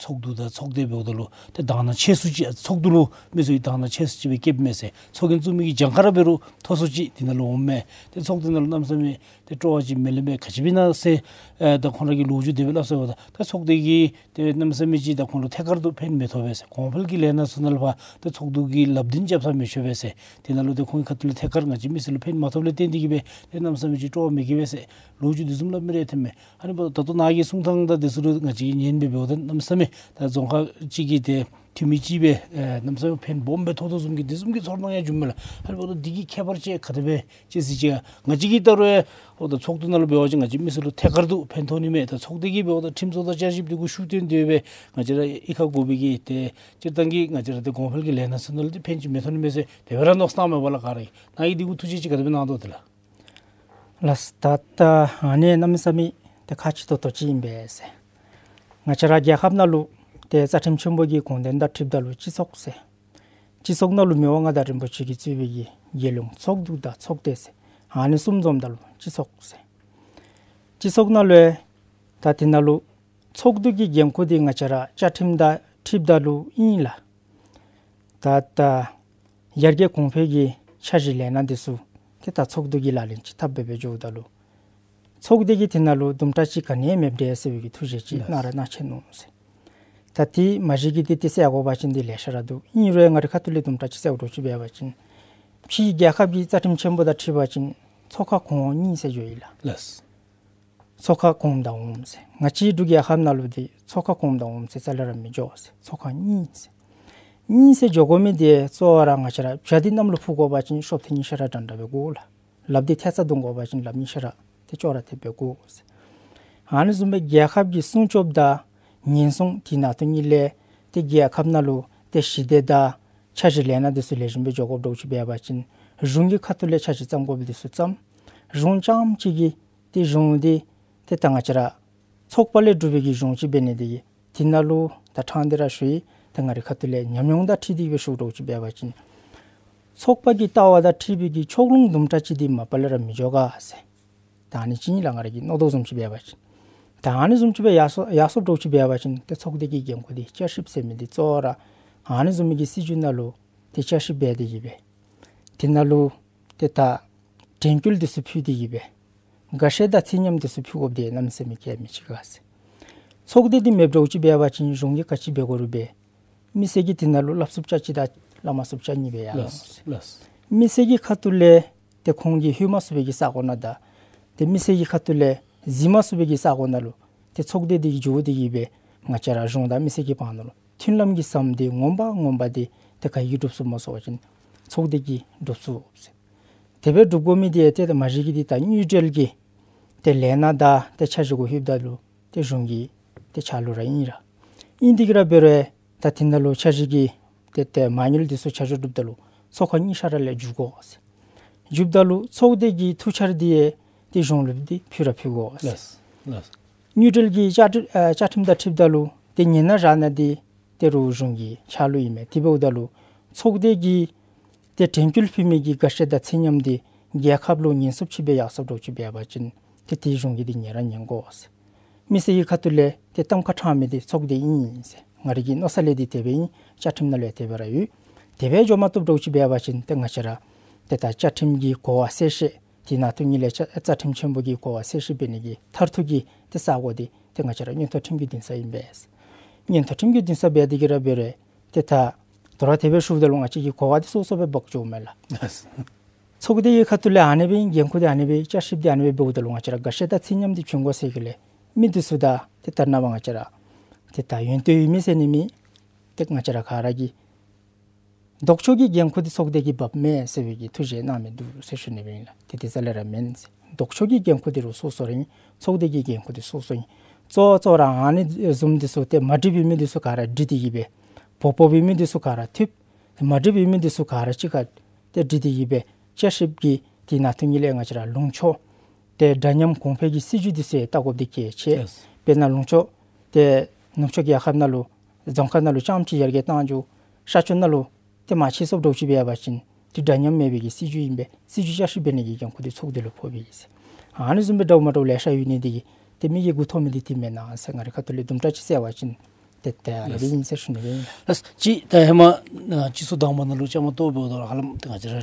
ཚོགས་འདུ་དང་ཚོགས་སྡེ་འབདཝ་ད་ལུ་ཏེ་དང་སྣང་ཆེ་སུ་ཅིག་ཚོགས་འདུ་ལུ་མི་ཚུ་གིས་དང་སྣང་ཆེ་སུ་ཅིག་སྦེ་བསྐྱེདཔ་མས་ཟེར། ཚོགས་རྒྱན་བཙུགས་མི་གི་གྱངས་ཁ་ར་འབད་རུང་མཐོ་སུ་ཅིག་དེ་ནང་ལུ་འོངམ་མས། ཏེ་ཚོགས་སྡེ་ནང་ལུ་གནམ་མེད་ས་མེད་ཏེ་སྤྲོ་བ་ཅིག་མེད་ལས་མེད། ག་ཅི་འབད་ན་ཟེར་ཨེ་ད་ཁོང་ར་གིས་ལོ་རྒྱུས་དེ་སྦེ་སླབ་སོ་ཡི། ད་ཚོགས་སྡེ་གིས་ཏེ་གནམ་མེད་ས་མེད་ཅིག་ད་ཁོང་ལུ་ཐད་ཀར་དུ་ཕན་མི་ཐོགས་པས་ཟེར། གོང་འཕེལ་གྱི་ལས་སྣ་ཚུ་ནང་ལུ་ཕར་ཏེ་ཚོགས་འདུ་གིས་ལབ་བདེན་རྐྱབ་ས་མི་ཆོག་པས་ཟེར། དེ་ནང་ལུ་ཏེ་ཁོང་གི་ཁ་ཐུག་ལས་ཐད་ཀར་ང་བཅས་མི་སེར་ལུ་ཕན་མ་ཐོགསཔ་ལས་བརྟེན་ཏེ་གིས་སྦེ་ཏེ་གནམ་མེད་ས་མེད་ཅིག་སྤྲོ་བ་མེད་གི་པས་ཟེར་ལོ་རྒྱུས་དེ་བཟུམ་སླབ་མི་རེ་ཐོནམ་མས། ཨ་ནི་འབདཝ་ད་ད་ལྟོ་ནཱ་གི་གསུང་ཐངས་དང་དེ་ཚུ་ལུ་ང་བཅས་ཉན་སྦེ་འབདཝ་ད་གནམ་མེད་ས་མེད་ད་རྫོང་ཁག་ཅིག་གི་ཏེ་འཐུས་མི་ཅིག་སྦེ་ཨེ་གནམ་མེད་ས་མེད་ཕན་སྦོམ་སྦེ་ཐོགས་དོ་བཟུམ་གྱི་དེ་བཟུམ་གྱི་ཚོར་སྣང་ཡང་བྱུངམ་མས་ལགས། ཨ་ནི་འབདཝ་ད་འདི་གི་ཁྱད་པར་ཅིག་ག་དེ་སྦེ་ཅིག་ཟེར་ཅི། ང་བཅས་ཀྱིས་ད་རུང་འོ་ད་ཚོགས་འདུ་ནང་ལུ་འབད་བ་ཅིན་ང་བཅས་མི་སེར་ལུ་ཐད་ཀར་དུ་ཕན་ཐོགས་ནི་མས། ད་ཚོགས་སྡེ་གིས་འབདཝ་ད་ཁྲིམས་བཟོ་དང་བསྐྱར་ཞིབ་དེ་གུ་ཤུགས་བཏོན་ཏེ་སྦེ་ང་བཅས་ར་གཡུས་ཁར་དགོ་པའི་གི་ཏེ་སྤྱིར་བཏང་གི་ང་བཅས་ར་ཏེ་གོང་འཕེལ་གྱི་ལས་སྣ་ཚུ་ནང་ལུ་ཏེ་ཕན་ཅིག་མི་ཐོགས་ནི་མས་ཟེར་དེ་སྦེ་ར་མནོ་བསམ་བཏངམ་མས་པ་ལགས། ག་ར་གིས་ནཱ་གིས་འདི་གུ་ཐུགས་རྗེ་ཅིག་ག་དེ་སྦེ་གནང་དོ་དེ་ལགས། ལགས། ད་ལྟ་ཨ་ནི་གནམ་མེད་ས་མེད་ཏེ་ཁག་ཆེ་ཏོག་ཏོ་ཅིག་ཨིན་པས་ཟེར། ང་བཅས་ར་རྒྱལ་ཁབ་ནང་ལུ་ཏེ་རྩ་ཁྲིམས་ཆེན་པོ་གི་དགོངས་དོན་དང་འཁྲིལཝ་ད་ལུ་སྤྱི་ཚོགས་ཟེར། སྤྱི་ཚོགས་ནང་ལུ་མི་དབང་མངའ་བདག་རིན་པོ་ཆེ་གིས་གཙོས་པའི་གི་རྒྱལ་ཡོངས་ཚོགས་འདུ་དང་ཚོགས་སྡེ་ཟེར། ཨ་ནི་གསུམ་འཛོམསམ་ད་ལུ་སྤྱི་ཚོགས་ཟེར། སྤྱི་ཚོགས་ནང་ལུ་ད་དེ་ནང་ལུ་ཚོགས་འདུ་གི་འགན་ཁུར་འདི་ང་བཅས་ར་བཅའ་ཁྲིམས་དང་འཁྲིལཝ་ད་ལུ་ཨིན་ལགས། ད་ད་ཡར་རྒྱས་གོང་འཕེལ་གྱི་འཆར་གཞི་ལས་སྣ་འདི་ཚུ་ཏེ་ད་ཚོགས་འདུ་གིས་ལག་ལེན་ཅིག་འཐབ་སྦེ་སྦེ་འགྱོཝ་ད་ལུ་ཚོགས་སྡེ་གིས་དེ་ནང་ལུ་དུམ་གྲ་ཅིག་ག་ནི་ཡང་མེདཔ་འདྲས་ཟེར་བའི་གི་ཐུགས་བཞེད་ཅིག་གནང་ར་གནང་ཆི་ནུག་ཟེར། ད་དེ་མ་གཞི་གི་ཏེ་ཏེ་ཟེར་དགོ་པ་ཅིན་འདི་ལེ་ཤ་ར་འདུག། ཨིན་རུང་ང་རའི་ཁ་ཐུག་ལས་དུམ་གྲ་ཅིག་ཟེར་དགོཔ་འདྲཝ་ཅིག་འབད་བ་ཅིན་ཕྱིའི་རྒྱལ་ཁབ་ཀྱི་རྩ་ཁྲིམས་ཆེན་པོ་དང་འཁྲིལ་བ་ཅིན་ཚོགས་ཁང་གོང་འོག་གཉིས་ཟེར་འགྱོཝ་ཨིན་ལགས། ལགས། ཚོགས་ཁང་གོངམ་དང་འོགམ་ཟེར། ང་བཅས་འབྲུག་རྒྱལ་ཁབ་ནང་ལུ་འདི་ཚོགས་ཁང་གོངམ་དང་འོགམ་ཟེར་རྩ་ལས་ར་མི་འགྱོ་ཟེར། ཚོགས་ཁང་གཉིས་ཟེར། གཉིས་ཟེར་འགྱོ་དགོ་མི་འདི་གཙོ་བོ་ར་ང་བཅས་ར་བྱ་འདི་གནམ་ལུ་འཕུར་དགོ་པ་ཅིན་གཤོགཔ་ཐེངས་གཉིས་ཤར་ར་འདྲན་འདྲ་སྦེ་དགོ་ལགས། ལགཔ་འདི་ཐལ་རྩ་བརྡུང་དགོ་པ་ཅིན་ལགཔ་གཉིས་ཤར་ར་ཏེ་ཅོག་ར་འཐདཔ་སྦེ་དགོ་ཟེར། ཨ་ནི་བཟུམ་སྦེ་རྒྱལ་ཁབ་ཀྱི་སྲུང་སྐྱོབ་དང་ ཉེན་སྲུང་དེ་ནང་དོན་ཉིད་ལས་ཏེ་རྒྱལ་ཁབ་ནང་ལུ་ཏེ་ཞི་བདེ་དང་འཆར་གཞི་ལས་སྣ་འདི་ཚུ་ལེགས་ཤོམ་སྦེ་འགྱོ་དགོཔ་འདྲཝ་ཅིག་འབད་བ་ཅིན་གཞུང་གི་ཁ་ཐུག་ལས་འཆར་གཞི་བརྩམ་དགོཔ་འདི་ཚུ་བརྩམ། གཞུང་རྐྱངམ་གཅིག་གིས་ཏེ་གཞུང་འདི་ཏེ་ད་ང་བཅས་ར་ཚོགས་པ་ལས་གྲུབ་པའི་གི་གཞུང་ཅིག་འབད་ནི་དེ་གིས་དེ་ནང་ལུ་ད་ཕྲང་སྟེ་ར་ཞུ་ཡི། ད་ང་རའི་ཁ་ཐུག་ལས་ཉམས་མྱོང་དང་འཁྲིལ་ཏེ་གི་སྦེ་ཞུཝ་འདྲཝ་ཅིག་འབད་བ་ཅིན་ཚོགས་པ་གི་ལྟ་བ་དང་འཁྲིལ་བའི་གི་ཕྱོགས་ལྷུང་དུམ་གྲ་ཅིག་འདི་མ་པ་ལས་ར་མི་འགྱོ་ག་ཟེར། ད་ཨ་ནི་ཅིག་ཨིན་ལགས། ང་ར་གི་མནོ་དོ་བཟུམ་ཅིག་འབད་བ་ཅིན། ད་ཨ་ནི་བཟུམ་ཅིག་སྦེ་ཡར་སོ་ཡར་སོཔ་འདྲཝ་ཅིག་འབད་བ་ཅིན་ཏེ་ཚོགས་སྡེ་གི་འགན་ཁུར་འདི་བསྐྱར་ཞིབ་ཟེར་མི་འདི་གཙོ་བོ་ར་ཨ་ནི་བཟུམ་མའི་གི་སྲིད་བྱུས་ནང་ལུ་ཏེ་བསྐྱར་ཞིབ་འབད་དེ་གི་སྦེ་དེ་ནང་ལུ་ཏེ་ད་དྲན་སྐུལ་འདི་ཚུ་ཕུལ་ཏེ་གི་སྦེ་དགའ་བཤེས་དང་ཚིག་ཉམས་འདི་ཚུ་ཕུལ་དགོཔ་འདི་གནམ་མེད་ས་མེད་གལ་མི་ཆེ་ག་ཟེར། ཚོགས་སྡེ་འདི་མེདཔ་འདྲཝ་ཅིག་འབད་བ་ཅིན་གཞུང་གིས་ག་ཅི་འབད་དགོ་རུང་འབད། མི་སེར་གྱིས་དེ་ནང་ལུ་སླབ་ཚུགསཔ་ཅིག་དང་སླབ་མ་ཚུགསཔ་ཅིག་ཨ་ནི་སྦེ་ཡར་ལོང་ཟེར། མི་སེར་གྱི་ཁ་ཐུག་ལས་ཏེ་ཁོང་གིས་ལྷོད་མ་ཚུགས་པའི་གི་ས་གོ་ནང་དང་ཏེ་མི་སེར་གྱི་ཁ་ཐུག་ལས་གཟིགས་མ་ཚུགས་པའི་གི་ས་གོ་ནང་ལུ་ཏེ་ཚོགས་སྡེ་འདི་གིས་འགྱོ་སྟེ་གི་སྦེ་ང་བཅས་ར་གཞུང་དང་མི་སེར་གྱི་བར་ན་ལུ་མཐུན་ལམ་གྱི་ཟམ་འདི་ངོམ་པ་ངོམ་པ་འདི་ཏེ་ག་གིས་སྒྲུབ་ཚུགས་མ་ཚུགས་པ་ཅིན་ཚོགས་སྡེ་གིས་སྒྲུབ་ཚུགས་ཟེར། དེ་སྦེ་སྒྲུབ་དགོ་མི་འདི་ཏེ་ད་མ་གཞི་གི་འདི་ད་དངུལ་འབྲེལ་གྱི་ཏེ་ལས་སྣ་དང་ཏེ་འཆར་གཞི་གུ་ལྷོདཔ་ད་ལུ་ཏེ་གཞུང་གི་ཏེ་ཆ་ལུགས་ར་ཨིན་ར། ཨིན་ཏེ་གི་ར་འབད་རུང་ད་དེ་ནང་ལུ་འཆར་གཞི་གི་ཏེ་ཏེ་མ་དངུལ་འདི་ཚུ་ཆ་འཇོག་སྒྲུབ་ད་ལུ་ཚོགས་ཁང་གཉིས་ཆ་ར་ལས་འགྱོ་དགོ་ཟེར། འགྱོཝ་ད་ལུ་ཚོགས་སྡེ་གི་ཐུགས་འཆར་འདི་ཡང་ཏེ་གཞུང་ལུ་འདི་ཕུལ་ར་ཕུལ་དགོ་ཟེར། ལགས་ལགས། དངུལ་འབྲེལ་གྱི་བཅའ་ཁྲིམས་ཨ་བཅའ་ཁྲིམས་དང་འཁྲིལཝ་ད་ལུ་ཏེ་ཉན་ན་བཞག་ན་འདི་ཏེ་རུང་གཞུང་གི་ཆ་ལུགས་ཨིན་མས། དེ་འབདཝ་ད་ལུ་ཚོགས་སྡེ་གིས་ཏེ་དྲན་སྐུལ་ཕུལ་མི་གི་དགའ་བཤེས་དང་ཚིག་ཉམས་འདི་རྒྱལ་ཁབ་ལུ་ཉེན་སྲུང་ཅིག་སྦེ་ཡར་སོཔ་འདྲཝ་ཅིག་འབད་བ་ཅིན་ཏེ་ཏེ་གཞུང་གིས་འདི་ཉན་ར་ཉན་དགོ་ཟེར། མི་སེར་གྱི་ཁ་ཐུག་ལས་ཏེ་གཏམ་ཁ་དྲང་མི་འདི་ཚོགས་སྡེ་ཨིན་ཟེར། ང་རའི་གི་མནོ་ས་ལས་འདི་དེ་སྦེ་ཨིན། བཅའ་ཁྲིམས་ནང་ལུ་ཡང་དེ་སྦེ་ར་ཡོད། དེ་སྦེ་འགྱོ་མ་བཏུབ་འདྲཝ་ཅིག་འབད་བ་ཅིན་ཏེ་ང་བཅས་ར་ཏེ་ད་བཅའ་ཁྲིམས་ཀྱི་གོ་བ་གསལ་བཤད་དེ་ནང་དོན་ཉིད་ལས་བཅའ་བཅའ་ཁྲིམས་ཆེན་པོ་གི་གོ་བ་གསལ་བཤད་འབད་ནི་གི་མཐར་ཐུག་གི་ཏེ་ས་གོ་འདི་ཏེ་ང་བཅས་ར་མངོན་མཐོ་ཁྲིམས་ཀྱི་འདུན་ས་ཨིན་པས། མངོན་མཐོ་ཁྲིམས་ཀྱི་འདུན་ས་འབད་དེ་གི་ར་འབད་རུང་ཏེ་ད་དོ་རུང་དེ་སྦེ་ཞུཝ་ད་ལུ་ང་བཅས་ཀྱི་གོ་བ་འདི་སོ་སོ་སྦེ་འབག་འགྱོཝ་མས་ལགས། ཚོགས་སྡེ་གི་ཁ་ཐུག་ལས་ཨ་ནི་སྦེ་འགན་ཁུར་འདི་ཨ་ནི་སྦེ་བསྐྱར་ཞིབ་འདི་ཨ་ནི་སྦེ་འབདཝ་ད་ལུ་ང་བཅས་ར་དགའ་བཤེས་དང་ཚིག་ཉམས་འདི་བྱིན་དགོ་ཟེར་གི་ལས་མི་འདི་ཚུ་དང་ཏེ་ད་རེས་ནངས་པ་ང་བཅས་ར་ཏེ་ད་ཡོན་ཏན་ཡོད་མི་ཟེར་ནི་མེད། ཏེ་ང་བཅས་ར་ག་ར་གིས་ལྡོག་ཕྱོགས་ཀྱི་འགན་ཁུར་འདི་ཚོགས་སྡེ་གིས་འབགཔ་མས་ཟེར་བའི་གི་ཐུགས་བཞེད་གནང་མི་འདུག་ཟེར་ཞུ་ནི་སྦེ་ཨིན་ལགས། ཏེ་དེ་རྩ་ལས་ར་མེན་ཟེར། ལྡོག་ཕྱོགས་ཀྱི་འགན་ཁུར་འདི་རུང་སོ་སོ་ར་ཨིན། ཚོགས་སྡེ་གི་འགན་ཁུར་འདི་སོ་སོ་ཨིན། གཙོ་བོ་གཙོ་བོ་ར་ཨ་ནི་བཟུམ་འདི་ཚུ་ཏེ་མ་འགྲིགཔ་ཡོད་མི་འདི་ཚུ་ག་ར་སྒྲིག་སྟེ་གི་སྦེ་འབོ་འབོཝ་ཡོད་མི་འདི་ཚུ་ག་ར་འཐུས། མ་འགྲིགཔ་ཡོད་མི་འདི་ཚུ་ག་ར་གཅིག་ཁར་ཏེ་སྒྲིག་སྟེ་གི་སྦེ་བསྐྱར་ཞིབ་ཀྱི་དེ་ནང་དོན་ཉིད་ལས་ང་བཅས་ར་ལུང་ཕྱོགས་ཏེ་འདྲ་མཉམ་གོང་འཕེལ་གྱི་སྲིད་བྱུས་འདི་ཚུ་ཡང་བལྟ་དགོཔ་འདི་གལ་ཆེ། ལགས། དཔེར་ན་ལུང་ཕྱོགས་ཏེ་ནུབ་ཕྱོགས་རྒྱལ་ཁབ་ནང་ལུ་རྫོང་ཁག་ནང་ལུ་རྐྱངམ་ཅིག་ཡར་རྒྱས་བཏང་འགྱོ། ཤར་ཕྱོགས་ནང་ལུ་ཏེ་མ་ཆེ་སོཔ་འདྲཝ་ཅིག་འབད་བ་ཅིན་ཏེ་འདྲ་མཉམ་མེད་པའི་གི་སྲིད་བྱུས་ཨིན་པས། སྲིད་བྱུས་བསྐྱར་ཞིབ་འབད་ནི་གི་འགན་ཁུར་འདི་ཚོགས་སྡེ་ལུ་ཕོག་པས་ཟེར། ཨ་ནི་བཟུམ་སྦེ་འདྲཝ་མ་འདྲཝ་ལེ་ཤ་ཡོད་ནི་འདི་གིས་ཏེ་མི་གིས་མགུ་འཐོམ་མི་འདི་འདི་མེན་ན་ཟེར་ང་རའི་ཁ་ཐུག་ལས་དུམ་གྲ་ཅིག་བསལ་བ་ཅིན་ཏེ་ཏེ་ཨ་ནི་སྦེ་ཨིན་ཟེར་ཞུ་ནི་སྦེ་ཨིན་ལགས། ལགས། ཅིག་ད་ཧེ་མ་ཨ་སྤྱི་ཚོགས་དང་པ་ནང་ལུ་བཅའ་མར་གཏོགས་འབདཝ་ད་ཧ་ལམ་ཏེ་ང་བཅས་ར་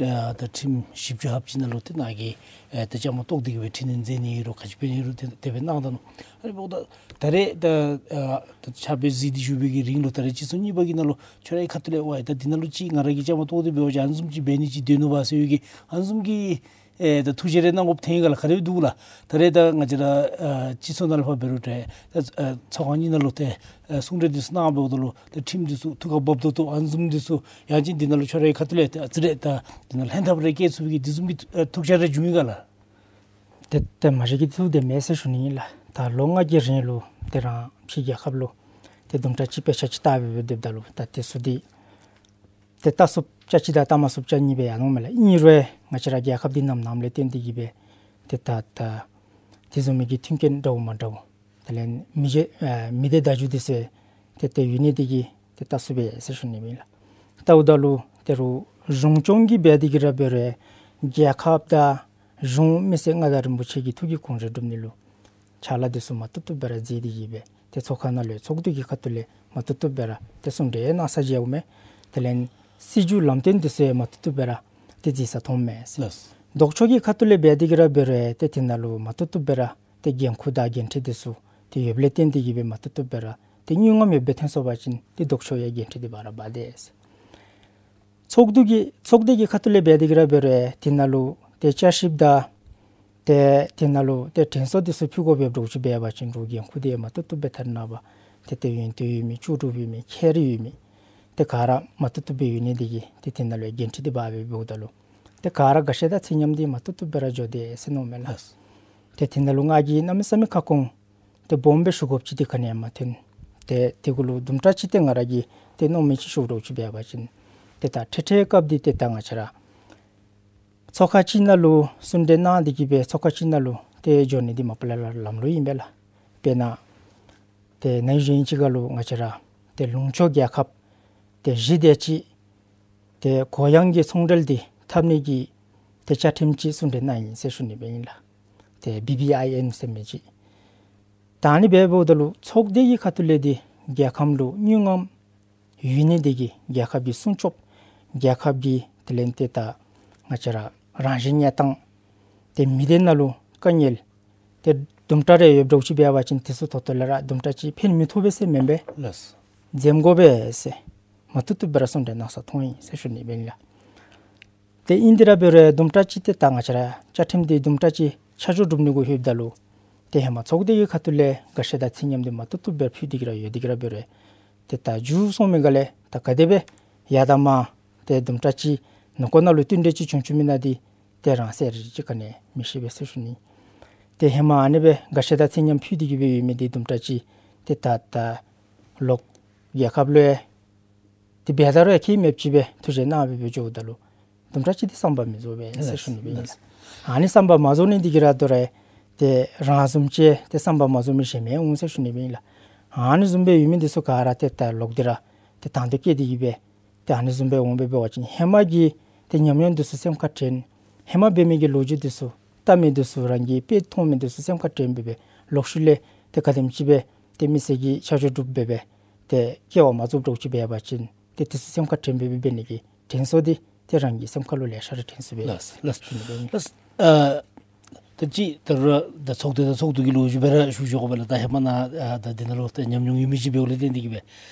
ཨ་ད་ཁྲིམས་བཞི་བཅུ་ཞེ་གཅིག་ནང་ལུ་ཏེ་ནཱ་གིས་ཨེ་ད་བཅའ་མར་གཏོགས་ཏེ་གི་སྦེ་འཕྲི་སྣོན་མཛད་ནི་རུང་ག་ཅི་འབད་ནི་རུང་ཏེ་དེ་སྦེ་གནང་ད་ནུག། ཨ་ནི་འབདཝ་ད་ད་རེས་ད་ཨ་ད་ཕྱག་དཔེ་གཟིགས་ཏེ་བཞུགས་པའི་གི་རིང་ལུ་ད་རེས་སྤྱི་ཚོགས་གཉིས་པ་གི་ནང་ལུ་ཁྱོད་རའི་ཁ་ཐུག་ལས་ཝའི་ད་འདི་ནང་ལུ་ཅིག་ང་ར་གིས་བཅའ་མར་གཏོགས་ཏེ་འབད་བ་ཅིན་ཨ་ནི་བཟུམ་ཅིག་འབད་ནི་ཅིག་སྡོད་ནུག་པ་ཟེར་བའི་གི་ཨ་ནི་བཟུམ་གྱི་ཨེ་ད་ཐུགས་བཞེད་རེ་གནང་དགོཔ་ཐོན་ཡི་ག་ལགས། ག་དེ་སྦེ་འདུག་ལགས། ད་རེས་ད་ང་བཅས་ར་ཨ་སྤྱི་ཚོགས་ནང་ལུ་ཕར་འབད་རུང་ཏེ་ད་ཨ་ཚོགས་ཁང་གཉིས་ནང་ལུ་ཏེ་ཨ་གསུང་གྲོས་འདི་ཚུ་གནང་འབདཝ་ད་ལུ་ཏེ་ཁྲིམས་འདི་ཚུ་ཐུགས་ཁར་བབ་ཏོག་ཏོ་ཨ་ནི་བཟུམ་འདི་ཚུ་ཡང་ཅིན་འདི་ནང་ལུ་ཁྱོད་རའི་ཁ་ཐུག་ལས་ཏེ་ཨ་ཙི་རེ་ད་འདི་ནང་ལྷན་ཐབས་རེ་བཀལ་ཚུགས་པའི་གི་འདི་བཟུམ་གྱི་ཨ་ཐུགས་འཆར་རེ་བྱུང་ཡི་ག་ལགས། ཏེ་ཏེ་མ་གཞི་གི་ཐུགས་དེ་མེད་ཟེར་ཞུ་ནི་ཨིན་ལགས། ད་ལོ་ལྔ་གི་རིང་ལུ་ཏེ་རང་ཕྱི་རྒྱལ་ཁབ་ལུ་ཏེ་དུམ་གྲ་ཅིག་དཔེ་ཆ་ཅིག་ལྟ་སྦེ་སྡོདཔ་ད་ལུ་ད་དེ་ཚུ་འདི་ཏེ་ལྟ་ཚུགསཔ་ཅིག་དང་ལྟ་མ་ཚུགསཔ་ཅིག་གཉིས་སྦེ་ཡར་ལོངམ་མས་ལགས། ཨིན་རུང་ང་བཅས་ར་རྒྱལ་ཁབ་འདི་ནམ་ནམ་ལས་བརྟེན་ཏེ་གི་སྦེ་ཏེ་ད་ད་དེ་བཟུམ་མའི་གི་མཐུན་རྐྱེན་འདྲཝ་མ་འདྲཝ་དེ་ལས་མི་རྗེ་ཨ་མི་སྡེ་བརྡ་བརྒྱུད་འདི་ཚུ་ཏེ་ཏེ་ཡོད་ནི་འདི་གིས་ཏེ་ལྟ་ཚུགས་པས་ཟེར་ཞུ་ནི་ཨིན་ལགས། ལྟཝ་ད་ལུ་ཏེ་རུང་གཞུང་སྐྱོང་གིས་འབད་དེ་གི་ར་འབད་རུང་རྒྱལ་ཁབ་དང་གཞུང་མི་སེར་མངའ་བདག་རིན་པོ་ཆེ་གི་ཐུགས་ཀྱི་དགོངས་བཞེད་སྒྲུབ་ནི་ལུ་ཕྱག་ལཱ་འདི་ཚུ་མ་བཏུབ་བཏུབ་སྦེ་ར་མཛད་དེ་གི་སྦེ་ཏེ་ཚོགས་ཁང་ནང་ལུ་ཚོགས་འདུ་གི་ཁ་ཐུག་ལས་མ་བཏུབ་བཏུབ་སྦེ་ར་ཏེ་གསུང་གྲོས་གནང་ས་མཇལཝ་མས། དེ་ལས་སྲིད་བྱུས་ལམ་སྟོན་འདི་ཚུ་ཡང་མ་བཏུབ་བཏུབ་སྦེ་ར་ཏེ་མཛད་ས་མཐོངམ་མས། ལགས། ལྡོག་ཕྱོགས་ཀྱི་ཁ་ཐུག་ལས་འབད་དེ་གི་ར་འབད་རུང་ཏེ་དེ་ནང་ལུ་མ་བཏུབ་བཏུབ་སྦེ་ར་ཏེ་འགན་ཁུར་དང་འགན་འཁྲི་འདི་ཚུ་ཏེ་ཡོདཔ་ལས་བརྟེན་ཏེ་གི་སྦེ་མ་བཏུབ་བཏུབ་སྦེ་ར་ཏེ་དངུལ་རྔམ་ཡོདཔ་སྦེ་ཐོན་སོང་པ་ཅིན་ཏེ་ལྡོག་ཕྱོགས་ཡང་འགན་འཁྲི་འདི་འབག་ར་འབག་དེས། ཚོགས་འདུ་གི་ཚོགས་སྡེ་གི་ཁ་ཐུག་ལས་འབད་དེ་གི་ར་འབད་རུང་དེ་ནང་ལུ་ཏེ་བསྐྱར་ཞིབ་དང་ཏེ་དེ་ནང་ལུ་ཏེ་དྲན་གསོ་འདི་ཚུ་ཕུལ་དགོཔ་ཡོདཔ་འདྲཝ་ཅིག་འབད་བ་ཅིན་རུང་འགན་ཁུར་འདི་ཡང་མ་བཏུབ་བཏུབ་སྦེ་ཐལ། ནངས་པ་ཏེ་ཏེ་ཡོན་ཏན་ཡོད་མི་ལྕོགས་གྲུབ་ཡོད་མི་མཁས་རིག་ཡོད་མི་ཏེ་ག་ར་མ་བཏུབ་བཏུབ་སྦེ་ཡོད་ནི་འདི་གིས་ཏེ་དེ་ནང་ལུ་འགན་འཁྲི་འདི་འབག་སྦེ་འབདཝ་ད་ལུ་ཏེ་ག་ར་དགའ་བཤེས་དང་ཚིག་ཉམས་འདི་མ་བཏུབ་བཏུབ་སྦེ་ར་འགྱོ་དེས་ཟེར་མནོཝ་མས་ལགས། ལགས། ཏེ་དེ་ནང་ལུ་ང་གིས་གནམ་མེད་ས་མེད་ཁ་སྐོང་ ཏེ་སྦོམ་སྦེ་ཞུ་དགོཔ་ཅིག་འདི་ག་ནི་ཡང་མ་ཐོན། ཏེ་དེ་གུ་ལུ་དུམ་གྲ་ཅིག་ཏེ་ང་ར་གིས་ཏེ་མནོ་མི་ཅིག་ཞུ་དགོཔ་ཅིག་འབད་བ་ཅིན་ཏེ་ད་འཕྲལ་འཕྲལ་སྐབས་འདི་ཏེ་ད་ང་བཅས་ར་ཚོགས་ཁང་ཅིག་ནང་ལུ་གསུང་གྲོས་གནང་སྟེ་གིས་སྦེ་ཚོགས་ཁང་ཅིག་ནང་ལུ་ཏེ་འགྱོ་ནི་འདི་མ་པ་ལས་ར་ལམ་ལུགས་ཨིན་པས་ལགས། དཔེར་ན་ཏེ་ནཱ་གཞི་ཅིག་ཁར་ལུ་ང་བཅས་ར་ཏེ་ལུང་ཕྱོགས་རྒྱལ་ཁབ་ཏེ་བཞི་དེ་ཅིག་ཏེ་གུ་ཡངས་ཀྱི་ཚོང་འབྲེལ་འདི་འཐབ་ནི་གི་ཏེ་བཅའ་ཁྲིམས་ཅིག་གསུང་གྲོས་གནང་ཡི་ཟེར་ཞུ་ནི་སྦེ་ཨིན་ལགས། ཏེ་བི་བི་ཨའི་ཨེན་ཟེར་མི་ཅིག། ད་ཨ་ནི་འབདཝ་ད་ལུ་ཚོགས་སྡེ་གི་ཁ་ཐུག་ལས་འདི་རྒྱལ་ཁམས་ལུ་དངུལ་རྔམ་ཡོད་ནི་འདི་གིས་རྒྱལ་ཁབ་ཀྱི་སྲུང་སྐྱོབ་རྒྱལ་ཁབ་ཀྱི་དེ་ལས་ཏེ་ད་ང་བཅས་ར་རང་བཞིན་གནས་སྟངས་ཏེ་མི་སྡེ་ནང་ལུ་དཀའ་ངལ་ཏེ་དུམ་གྲ་རེ་ཡོདཔ་འདྲཝ་ཅིག་འབད་བ་ཅིན་དེ་ཚུ་ཐོག་ཐོག་ལས་ར་དུམ་གྲ་ཅིག་ཕན་མི་ཐོགས་པས་ཟེར་མེན་པས། ལགས། འཛེམ་དགོ་པས་ཟེར་མ་བཏུབ་བཏུབ་སྦེ་ར་གསུང་གྲོས་གནང་ས་མཐོང་ཡི་ཟེར་ཞུ་ནི་སྦེ་ཨིན་ལགས། ཏེ་ཨིན་དེ་ར་འབད་རུང་དུམ་གྲ་ཅིག་ཏེ་ད་ང་བཅས་ར་བཅའ་ཁྲིམས་འདི་དུམ་གྲ་ཅིག་ཆ་འཇོག་གྲུབ་ནི་གུ་ལྷོདཔ་ད་ལུ་ཏེ་ཧེ་མ་ཚོགས་སྡེ་གི་ཁ་ཐུག་ལས་འགའ་ཤས་དང་ཚིག་ཉམས་འདི་མ་བཏུབ་བཏུབ་སྦེ་ཕུལ་ཏེ་གིས་ར་ཡོད་དེ་གིས་ར་འབད་རུང་ཏེ་ད་མཇུག་སོང་མི་ག་ལས་ད་ག་དེ་སྦེ་ཡར་དང་མར་ཏེ་དུམ་གྲ་ཅིག་ནང་འཁོད་ནང་ལུ་བསྟུན་གྲོས་ཅིག་བྱུང་བྱུངམ་ཨིན་ན་འདི་ཏེ་རང་གསལ་རི་ཅིག་ག་ནི་མི་ཤེས་པས་ཟེར་ཞུ་ནི། ཏེ་ཧེ་མ་ཨ་ནི་སྦེ་འགའ་ཤས་དང་ཚིག་ཉམས་ཕུལ་ཏེ་གིས་སྦེ་ཡོད་མི་འདི་དུམ་གྲ་ཅིག་ཏེ་ད་ད་ལོག་རྒྱལ་ཁབ་ལུ་ཡང་ཏེ་འབད་ད་རུང་ཡང་ཁྱད་མེདཔ་ཅིག་སྦེ་ཐུགས་རྗེ་གནང་སྦེ་འབད་འགྱོཝ་ད་ལུ་དུམ་གྲ་ཅིག་ཏེ་བསམ་པ་མི་རྫོགས་པས་ཟེར་ཞུ་ནི་སྦེ་ཨིན་ལགས། ཨ་ནི་བསམ་པ་མ་རྫོགས་ནི་འདི་གིས་ར་དོ་རུང་ཏེ་རང་བཟུམ་ཅིག་ཏེ་བསམ་པ་མ་རྫོགས་མི་གཞན་མི་འོང་ཟེར་ཞུ་ནི་སྦེ་ཨིན་ལགས། ཨ་ནི་བཟུམ་སྦེ་ཡོད་མི་འདི་ཚུ་ག་ར་ཏེ་ད་ལོག་སྟེ་ར་ཏེ་དང་འདོད་བསྐྱེད་དེ་གིས་སྦེ་ཏེ་ཨ་ནི་བཟུམ་སྦེ་འོང་སྦེ་འབད་བ་ཅིན་ཧེ་མ་གི་ཏེ་ཉམས་མྱོང་འདི་ཚུ་སེམས་ཁར་དྲན། ཧེ་མ་འབད་མི་གི་ལོ་རྒྱུས་འདི་ཚུ་བལྟ་མི་འདི་ཚུ་རང་གིས་དཔེ་མཐོང་མི་འདི་ཚུ་སེམས་ཁར་དྲན་སྦེ་སྦེ་ལོག་ཤུལ་ལས་ཏེ་ག་དེམ་ཅིག་སྦེ་ཏེ་མི་སེར་གྱི་ཆ་འཇོག་གྲུབ་སྦེ་སྦེ་ཏེ་སྐྱེ་བ་མ་རྫོགསཔ་འདྲཝ་ཅིག་འབད་བ་ཅིན་ཏེ་འདི་ཚུ་སེམས་ཁར་དྲན་སྦེ་སྦེ་འབད་ནི་གི་དྲན་གསོ་འདི་ཏེ་རང་གི་སེམས་ཁ་ལུ་ལེ་ཤ་ར་དྲན་གསོ་འབད། ལགས་ལགས་ཞུ་ནི་སྦེ་ཨིན། ལགས། ཨ་ད་ཅི་ད་རུང་ད་ཚོགས་སྡེ་དང་ཚོགས་འདུ་གི་ལོ་རྒྱུས་སྦེ་ར་ཞུ་ཆོག་ག་སྦེ་ལགས། ད་ཧེ་མ་ནཱ་ཨ་ད་འདི་ནང་ལུ་ད་ཉམས་མྱོང་ཡོད་མི་ཅིག་འབདཝ་ལས་བརྟེན་ཏེ་གིས་སྦེ་